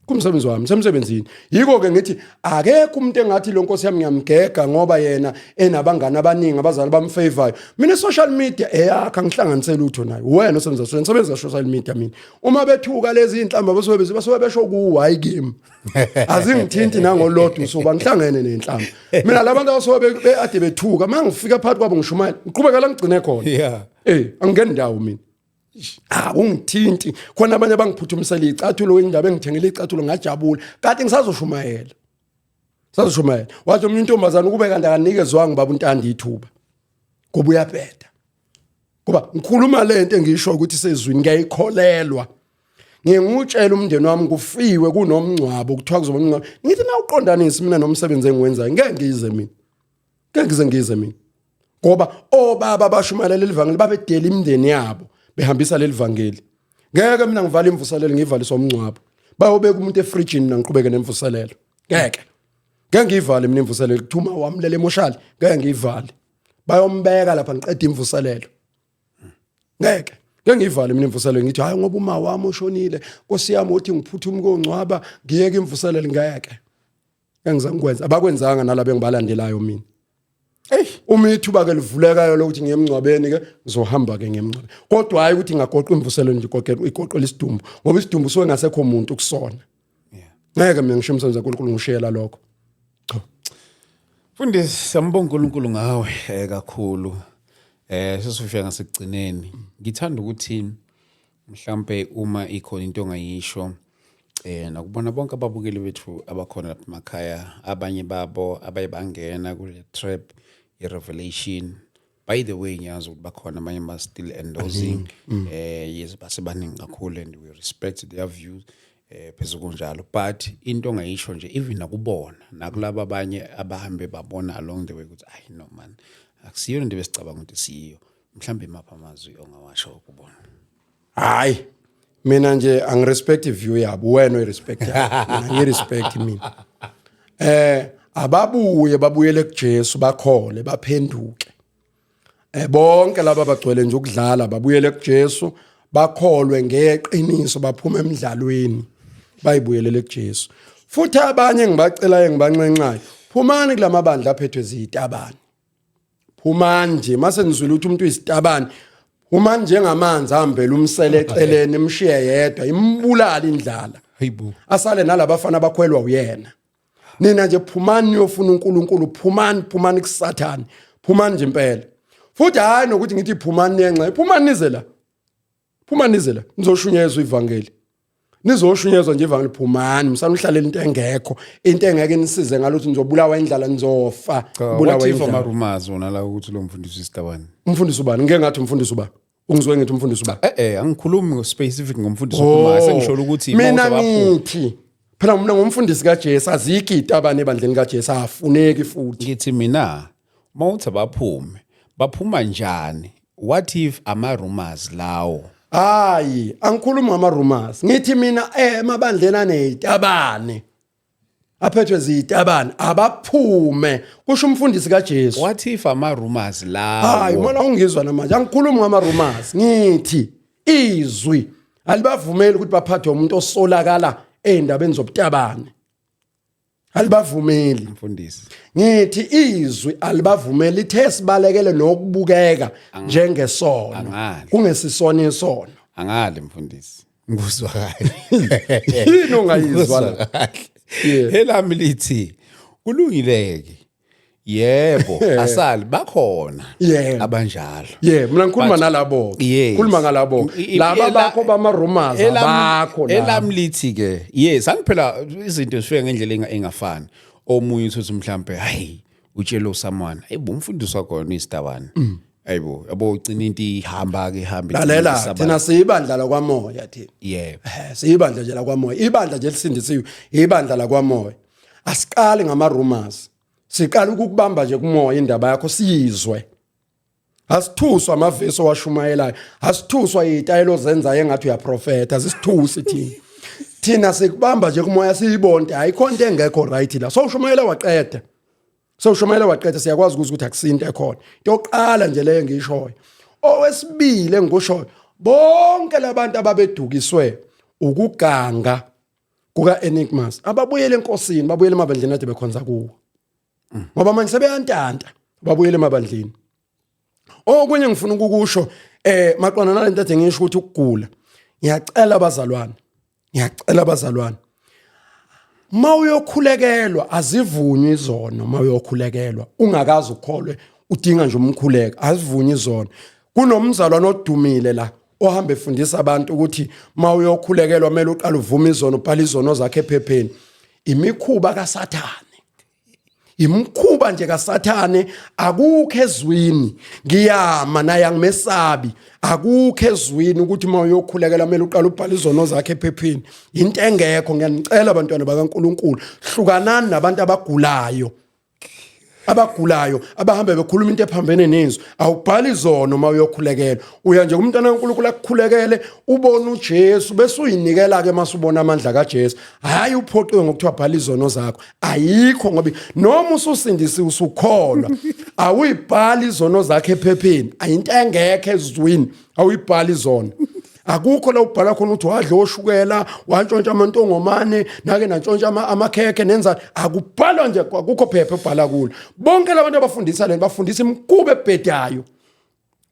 B: Kumsebenzi wami semsebenzini. Yiko ke ngithi akekho umuntu engathi lo nkosi yami ngiyamgega ngoba yena enabangani abaningi abazali bamfavorayo. Mina social media eyakha ngihlanganise lutho nayo. Wena osebenza social ngisebenza social media mina. Uma bethuka lezi inhlamba basuke basuke besho kuwe hayi kimi. Azingithinti nangolodwa usuku angihlangene nenhlamba. Mina labantu abasuke beade bethuka mangifika phakathi kwabo ngishumayela ngiqhubeka la ngigcine khona. Angingeni ndawo mina. Ah ungithinti khona abanye abangiphuthumisela icathulo indaba engithengele icathulo ngajabula kanti ngisazoshumayela. Sazoshumayela. Wathi omunye intombazana ukube kanti akanikezwanga baba uNtandi ithuba. Ngoba uyabheda. Ngoba ngikhuluma lento engisho ukuthi sezwini ngiyayikholelwa. Ngingutshela umndeni wami kufiwe kunomngcwabo kuthiwa kuzoba umngcwabo. Ngithi na uqondanisi mina nomsebenzi engiwenzayo ngeke ngize mina. Ngeke ngize ngize mina. Ngoba obaba bashumayela leli vangeli babedela imindeni yabo behambisa leli vangeli. Ngeke mina ngivale imvuselelo ngivaliswa umngcwabo. Bayobeka umuntu efrijini mina ngiqhubeke nemvuselelo. Ngeke. Ngeke ngiyivale mina imvuselelo kuthuma wamlele emoshali ngeke ngiyivale. Bayombeka lapha ngiqeda imvuselelo. Ngeke. Ngeke ngiyivale mina imvuselelo ngithi hayi ngoba uma wami ushonile Nkosi yami uthi ngiphuthume kongcwaba ngiyeke imvuselelo ngeke. Engizangikwenza abakwenzanga nalabo engibalandelayo mina.
A: Hey,
B: uma ithuba ke livulekayo lokuthi ngiye emngcwabeni ke ngizohamba ke ngiye emngcwabeni. Kodwa hayi ukuthi ngagoqa imvuselelo nje igoqela igoqela isidumbu ngoba isidumbu suke ngasekho umuntu kusona. Ngeke mina ngisho umsebenzi kaNkulunkulu ngishiyela lokho. Cha.
A: Mfundisi siyambonga uNkulunkulu ngawe kakhulu. Sesifika ngasekugcineni. Ngithanda ukuthi mhlambe uma ikhona into ongayisho nakubona bonke ababukeli bethu abakhona lapha emakhaya abanye babo abaye bangena kule trap i-revelation By the way, ngiyazi ukuthi bakhona abanye ba still endorsing, yes, basebaningi kakhulu and we respect their views phezu kunjalo, but into ongayisho nje even nakubona nakulaba abanye abahambe babona along the way ukuthi ayi no man, akusiyo into besicabanga ukuthi siyiyo, mhlawumbe imaphi amazwi ongawasho kubona?
B: Hayi, mina nje angirespect view yabo, wena oyirespect yakho, mina ngirespect mina. Ababuye babuyele kuJesu, bakhole, baphenduke. Bonke laba bagcwele nje ukudlala, babuyele kuJesu, bakholwe ngeqiniso, baphume emidlalweni, bayibuyelele kuJesu. Futhi abanye ngibacelayo, ngibanxenxayo, phumani kulamabandla aphethwe zitabani. Phumani nje mase nizwile ukuthi umuntu uyisitabani, phumani njengamanzi ahambela umsele eceleni, imshiye yedwa, imbulala indlala.
A: Hayibo.
B: Asale nalabafana abakhwelwa uyena. Nina nje phumani niyofuna uNkulunkulu, phumani, phumani kuSathane, phumani nje impela. Futhi hayi nokuthi ngithi phumani niyenxe, phumani nize la, phumani nize la nizoshunyezwa ivangeli, nizoshunyezwa nje ivangeli. Phumani, msana uhlalela into engekho, into engeke nisize ngalokuthi nizobulawa indlala, nizofa.
A: Bulawa what if indlala. Ama-rumors wona la ukuthi lo mfundisi isitabane?
B: Umfundisi ubani? Ngike ngathi umfundisi ubani? Ungizwe ngithi umfundisi ubani?
A: Angikhulumi ngo-specific ngomfundisi okhulumayo, sengisho ukuthi
B: mina mawuthi abaphuma. Ngithi phela mina ngumfundisi kaJesu, azikho izitabane ebandleni kaJesu, afuneki futhi.
A: Ngithi mina mawuthi abaphume, baphuma njani? What if ama-rumors lawo?
B: Hayi, angikhulumi ngama rumors, ngithi mina emabandleni anezitabane, aphethwe zitabane, abaphume, kusho umfundisi kaJesu.
A: What if ama-rumors lawo?
B: Hayi, mona ungizwa namanje, angikhulumi ngama rumors, ngithi izwi alibavumeli ukuthi baphathwe umuntu osolakala ey'ndabeni zobutabane, alibavumeli.
A: Mfundisi.
B: Ngithi izwi alibavumeli, lithe sibalekele nokubukeka njengesono.
A: Angali.
B: Kungesisona isono.
A: Angali mfundisi, ngikuzwa kahle.
B: Yini ongayizwa la?
A: Ngikuzwa kahle. Elami lithi kulungileke, yebo, asali bakhona abanjalo.
B: Yeah, mina ngikhuluma nalabo. Khuluma ngalabo. Laba bakho bama rumors abakho
A: la. Elami lithi ke, yes, angiphela izinto zifika ngendlela engafani. Omunye uthi mhlambe hayi, utshela usomeone, hayibo, umfundisi wakhona isitabane, hayibo, yabo, ugcina into ihamba ke, ihamba igcina
B: Lalela,
A: isabala.
B: Thina siyibandla lakwamoya thina. Siyibandla nje lakwamoya. Ibandla nje elisindisiwe, ibandla lakwamoya. Asiqali ngama rumors. Siqala ukukubamba nje kumoya indaba yakho siyizwe. Asithuswa amavesi owashumayelayo, asithuswa izitayelo ozenzayo engathi uyaprofeta, asisithusi thina. Thina sikubamba nje kumoya siyibonte, ayikho into engekho right la. So ushumayela waqeda. So ushumayela waqeda, siyakwazi ukuthi akusinto ekhona. Into yokuqala nje leyo engiyishoyo. Owesibili engikushoyo, bonke labantu ababedukiswe ukuganga kuka Enigmas ababuyele enkosini, babuyele emabandleni ade bekhonza kuwo. Ngoba manje sebeyantanta, babuyele emabandleni. Okunye ngifuna ukukusho maqondana nalento ade ngisho ukuthi ukugula. Ngiyacela abazalwane. Ngiyacela abazalwane. Mawuyokhulekelwa azivunywe izono, mawuyokhulekelwa ungakazi ukholwe, udinga nje umkhuleko, azivunywe izono. Kunomzalwane odumile la ohamba efundisa abantu ukuthi mawuyokhulekelwa kumele uqale uvume izono, ubhale izono zakhe ephepheni. Imikhuba kaSathane, imkhuba nje kaSathane, akukho ezwini. Ngiyama naye, angimesabi. Akukho ezwini ukuthi uma uyokhulekela kumele uqale ubhale izono zakhe ephepheni, into engekho. Ngiyanicela abantwana bakaNkuluNkulu, hlukanani nabantu abagulayo, abagulayo abahambe bekhuluma into ephambene nezwi. Awubhali izono uma uyokhulekela, uya nje kumntwana kaNkulunkulu akukhulekele, ubone uJesu, bese uyinikela ke mase ubona amandla kaJesu. Hayi uphoqiwe ngokuthiwa bhala izono zakho, ayikho, ngoba noma ususindisiwe usukholwa, awuyibhali izono zakho ephepheni, ayinto engekho ezwini, awuyibhali izono. Akukho la ubhala khona ukuthi wadla oshukela, wantshontsha amantongomane, nake nantshontsha amakhekhe nenza, akubhalwa nje, akukho phepha ebhala kulo. Bonke labantu abafundisa lento bafundisa imikhuba ebhedayo.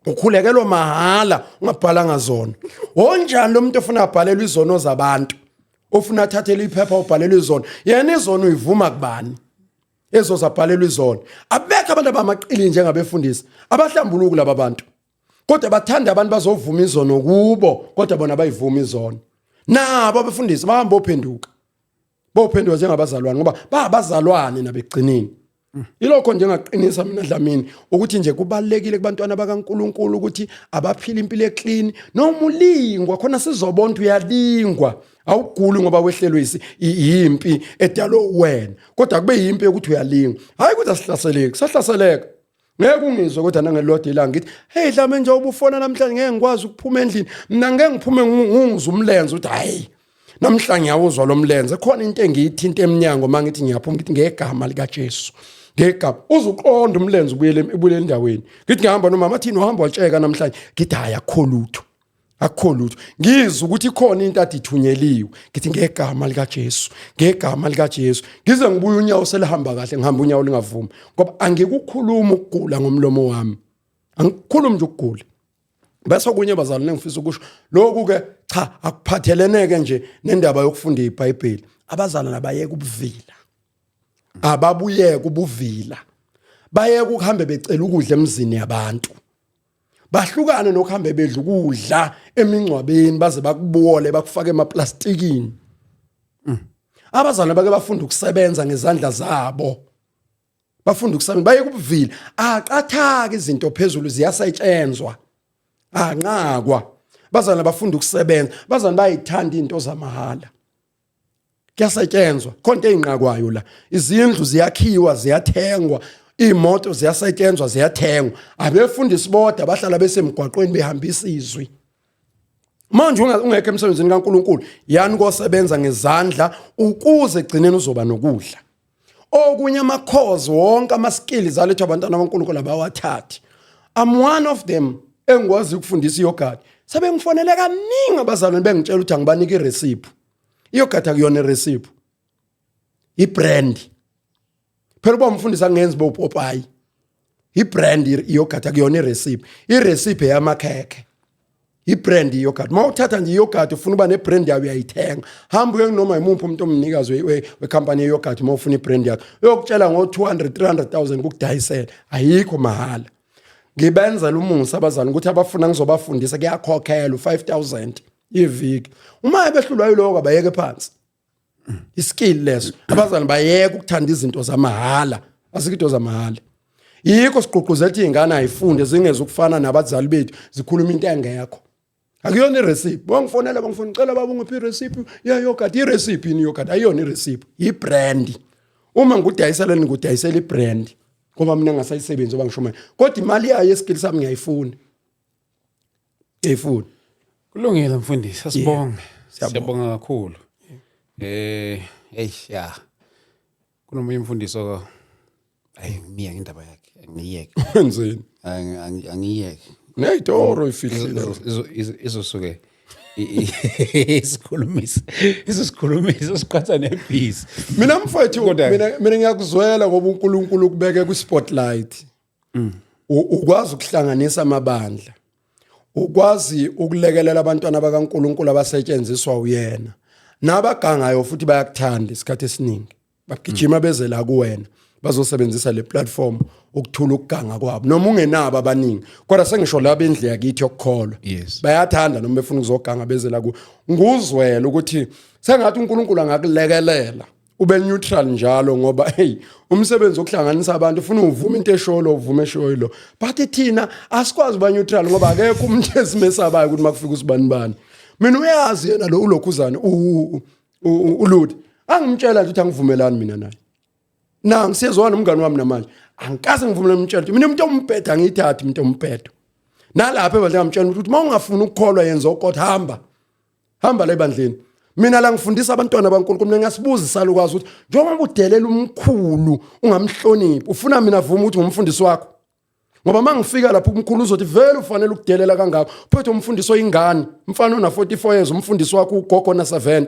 B: Ukhulekelwa mahala ungabhalanga zona. Onjani lo muntu ofuna abhalelwe izono zabantu, ofuna athathele iphepha ubhalelwe izono? Yena izono uyivuma kubani ezozabhalelwa izono? Abekho abantu abamaqili njengabefundisi, abahlambuluki laba bantu, kodwa bathanda abantu bazovuma izono kubo, kodwa bona bayivuma izono. Nabo abefundisi bahamba bophenduka, bophenduka njengabazalwane, ngoba babazalwane nabegcinini. Ilokho nje ngaqinisa mina Dlamini ukuthi nje kubalekile kubantwana bakaNkuluNkulu ukuthi abaphila impilo eclean noma ulingwa khona sizobona ukuthi uyalingwa awuguli ngoba wehlelwe yimpi edalwe wena kodwa kube yimpi yokuthi uyalingwa hayi ukuthi asihlaseleki sahlaseleka ngeke ungizwe kodwa nangelilodwa ilanga ngithi hey dlame nje ubufona namhlanje ngeke ngikwazi ukuphuma endlini mina ngeke ngiphume ngungizwe umlenze ukuthi hayi namhla ngiyawuzwa lo mlenze khona into engiyithinta emnyango uma ngithi ngiyaphuma ngithi ngegama likaJesu ngegama uzuqonda umlenze ubuyele ubuyele endaweni ngithi ngihamba nomama athini uhamba watsheka namhlanje ngithi hayi akukho lutho akukho lutho ngizwe ukuthi ikhona into ade ithunyeliwe ngithi ngegama likaJesu ngegama likaJesu ngize ngibuye unyawo selihamba kahle ngihamba unyawo lingavumi ngoba angikukhuluma ukugula ngomlomo wami angikukhulumi nje ukugula bese okunye bazalwane engifisa ukusho lokhu ke cha akuphatheleneke nje nendaba yokufunda iBhayibheli abazalwane abayeke ubuvila ababuyeke ubuvila bayeke ukuhambe becela ukudla emzini yabantu bahlukane nokuhambe bedla ukudla emingcwabeni baze bakubole bakufake emaplastikini abazalwane bake bafunda ukusebenza ngezandla zabo bafunda ukusebenza baye kubuvila aqathaka izinto phezulu ziyasetshenzwa anqakwa bazalwane bafunda ukusebenza bazalwane bayithanda izinto zamahala kuyasetshenzwa khona into eyinqakwayo la izindlu ziyakhiwa ziyathengwa iy'moto ziyasetshenzwa ziyathengwa abefundisi bodwa bahlala besemgwaqweni behambisa izwi manje ungekho emsebenzini kaNkuluNkulu yani kosebenza ngezandla ukuze egcineni uzoba nokudla okunye amakhozi wonke ama-skills alethwa abantwana baNkulunkulu abawathathi I'm one of them engikwazi ukufundisa iyogurt sebengifonele kaningi abazalwane bengitshela ukuthi angibanike irecipe iyogurt akuyona irecipe ibrand phela uba umfundisi angenzi bowupopayi ibrand iyogurt akuyona irecipe irecipe yamakhekhe ibrand iyogurt uma uthatha nje iyogurt ufuna uba nebrand yayo uyayithenga hamba uye noma yimuphi umuntu omnikazi wekhampani yeyogurt uma ufuna ibrand yakho uyokutshela ngo-200 300 000 kukudayisela ayikho mahhala ngibenzela umusa abazali ukuthi abafuna ngizobafundisa kuyakhokhelwa u-5000 iviki uma behlulwa yiloko abayeke phansi iskill leso abazali bayeke ukuthanda izinto zamahhala asikho into zamahhala yikho sigqugquzela ukuthi iy'ngane ayifunde zingeze ukufana nabazali bethu zikhuluma into engekho akuyona irecipe bangifonela bangifona ngicela baba ungiphi irecipe yeyogurt irecipe yini yogurt ayiyona irecipe ibrand uma ngikudayisela ngikudayisela ibrand ngoba mina ngingasayisebenzi oba ngisho manje kodwa imali yayo yeskill sami ngiyayifuna ngiyayifuna
A: Kulungile mfundisi, asibonge. Siyabonga kakhulu. Hey ya. Kunomunye umfundisi oko ayi ngimiya ngendaba yakhe, angiyeke.
B: wenzeni
A: Angiyeke.
B: neyitoro ifihlile
A: Izosuke isikhulumisa izosikhulumisa siqhatha nebhizi.
B: mina mfowethu mina ngiyakuzwela ngoba uNkulunkulu ukubeke ku spotlight ukwazi ukuhlanganisa amabandla ukwazi ukulekelela abantwana bakaNkulunkulu abasetshenziswa uyena nabagangayo futhi bayakuthanda isikhathi esiningi bagijima beze la kuwena bazosebenzisa le platform ukuthula ukuganga kwabo noma ungenabo abaningi kodwa sengisho laba endle yakithi yokukholwa bayathanda noma befuna ukuzoganga beze la ku nguzwela ukuthi sengathi uNkulunkulu angakulekelela ube neutral njalo ngoba hey umsebenzi wokuhlanganisa abantu ufuna uvume into esholo uvume eshoyo lo but thina asikwazi uba neutral ngoba akekho umuntu esimesabayo ukuthi makufika usibani bani mina uyazi yena lo ulokhuzane uludi angimtshela nje ukuthi angivumelani mina naye na ngisiyezwana umngani wami namanje angikaze ngivumelane umtshela ukuthi mina umuntu ombheda angiyithathi umuntu ombhedo nalapha ebandleni ngamtshela ukuthi uma ungafuni ukukholwa yenza okot hamba hamba la ebandleni mina la ngifundisa abantwana baNkulunkulu mina ngiyasibuza isalukazi ukuthi njengoba udelela umkhulu ungamhloniphi ufuna mina vume ukuthi ngumfundisi wakho ngoba uma ngifika lapho umkhulu uzothi vele ufanele ukudelela kangako phethe umfundisi oyingane umfana ona 44 years umfundisi wakho ugogo na 70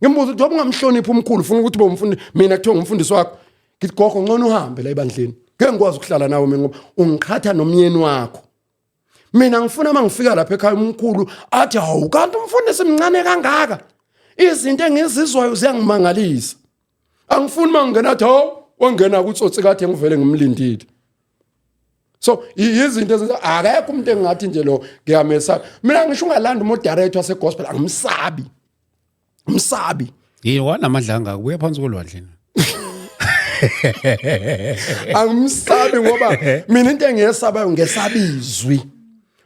B: ngimbuza ukuthi ungamhloniphi umkhulu ufuna ukuthi ube umfundi mina kuthiwa ngumfundisi wakho ngithi gogo ngcono uhambe la ebandleni ngeke ngikwazi ukuhlala nawe mina ngoba ungiqhatha nomyeni wakho mina ngifuna uma ngifika lapha ekhaya umkhulu athi hawu kanti umfundisi mncane kangaka izinto engizizwayo ziyangimangalisa angifuni uma ngingena athi hawu wangena kutsotsi kade ngivele ngimlindile so izinto ezenza akekho umuntu engingathi nje lo ngiyamesaba mina ngisho ungalanda umoderator wasegospel angimsabi umsabi
A: Yini wanamandla angaka ubuya phansi kolwandle.
B: Angimsabi ngoba mina into engiyesabayo ngesaba izwi.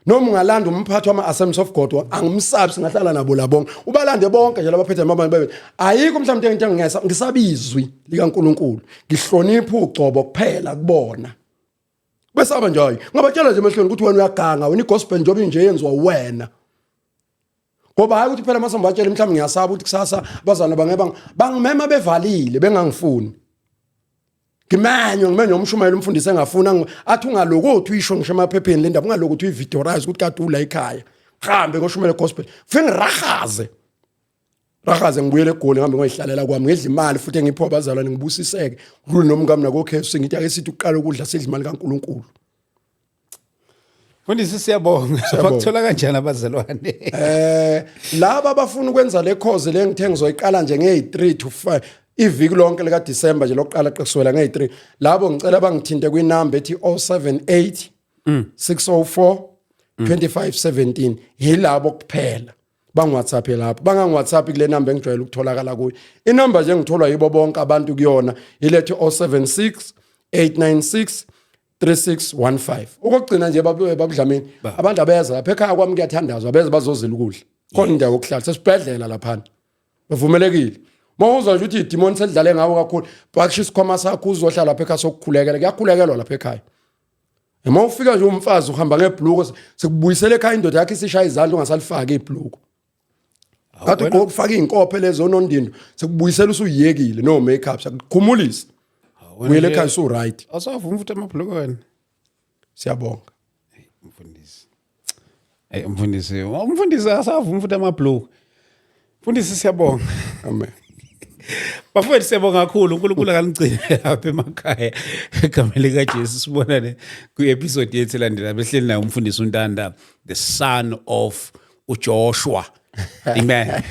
B: Noma ungalanda umphathi wama-Assemblies of God, angimsabi, singahlala nabo labonke, ubalande bonke nje labaphethe amabandla babe ayikho. Mhlawumbe into engiyesaba, ngisaba izwi likaNkulunkulu, ngihlonipha ugcobo kuphela kubona. Besaba nje, hayi, ngabatshela nje emehlweni ukuthi wena uyaganga wena, igospel njengoba inje yenziwa wena, ngoba hayi ukuthi phela mase ngibatshela mhlawumbe ngiyasaba ukuthi kusasa abazalwane bange bangimema bevalile bengangifuni. Ngimenywe, ngimenywe umshumayeli, umfundisi engafuna, athi ungalokothi uyisho ngisho emaphepheni le ndaba, ungalokothi uyivideorize ukuthi kade ula ekhaya, ngihambe ngoshumayela gospel, fike ngirahaze rahaze, ngibuyele eGoli, ngihambe ngoyihlalela kwami, ngidla imali futhi engiphiwa abazalwane, ngibusiseke ngidlule nomkami nakokhesu. Ngithi ake sithi uqala ukudla, sidla imali kaNkulunkulu.
A: Mfundisi, siyabonga. Bakuthola kanjani abazalwane?
B: Laba abafuna ukwenza le course le ngithe ngizoyiqala nje ngeyi3 to 5, iviki lonke lika December nje lokuqala kusukela ngeyi3, labo ngicela bangithinte kwinamba ethi 078 604 2517. Yilabo kuphela, bangi-WhatsApp lapho, bangangi-WhatsApp kule namba engijwayele ukutholakala kuyo. Inamba nje engitholwa yibo bonke abantu kuyona ilethi 076 896 3615. Okugcina nje, babudlamini, abantu abeza lapha ekhaya kwami, kuyathandazwa, abeza bazozila ukudla, khona indawo yokuhlala sesibhedlela laphana, bavumelekile. Uma uzwa nje ukuthi idimoni selidlale ngawo kakhulu, pakisha isikhwama sakho uzohlala lapha ekhaya, sokukhulekela, kuyakhulekelwa lapha ekhaya. Uma ufika nje umfazi uhamba ngebhluko, sikubuyisela ekhaya indoda yakho isishaya izandla, ungasalifaki ibhluko. Kade ugqoka ufaka iy'nkophe lezo onondindo, sekubuyisela usuyiyekile, no makeup, sekukhumulisa. Buyele ekhaya usu right.
A: Awusavumi futhi amabhuluko wena.
B: Siyabonga.
A: Mfundisi. Hey mfundisi, umfundisi asavumi futhi amabhuluko. Mfundisi, siyabonga.
B: Amen.
A: Bafowethu, siyabonga kakhulu. uNkulunkulu akanigcine lapha emakhaya. Egameni lika Jesu, sibonane kwi-episode yethu elandelayo. Behleli naye umfundisi uNtanda, the son of uJoshua. Amen.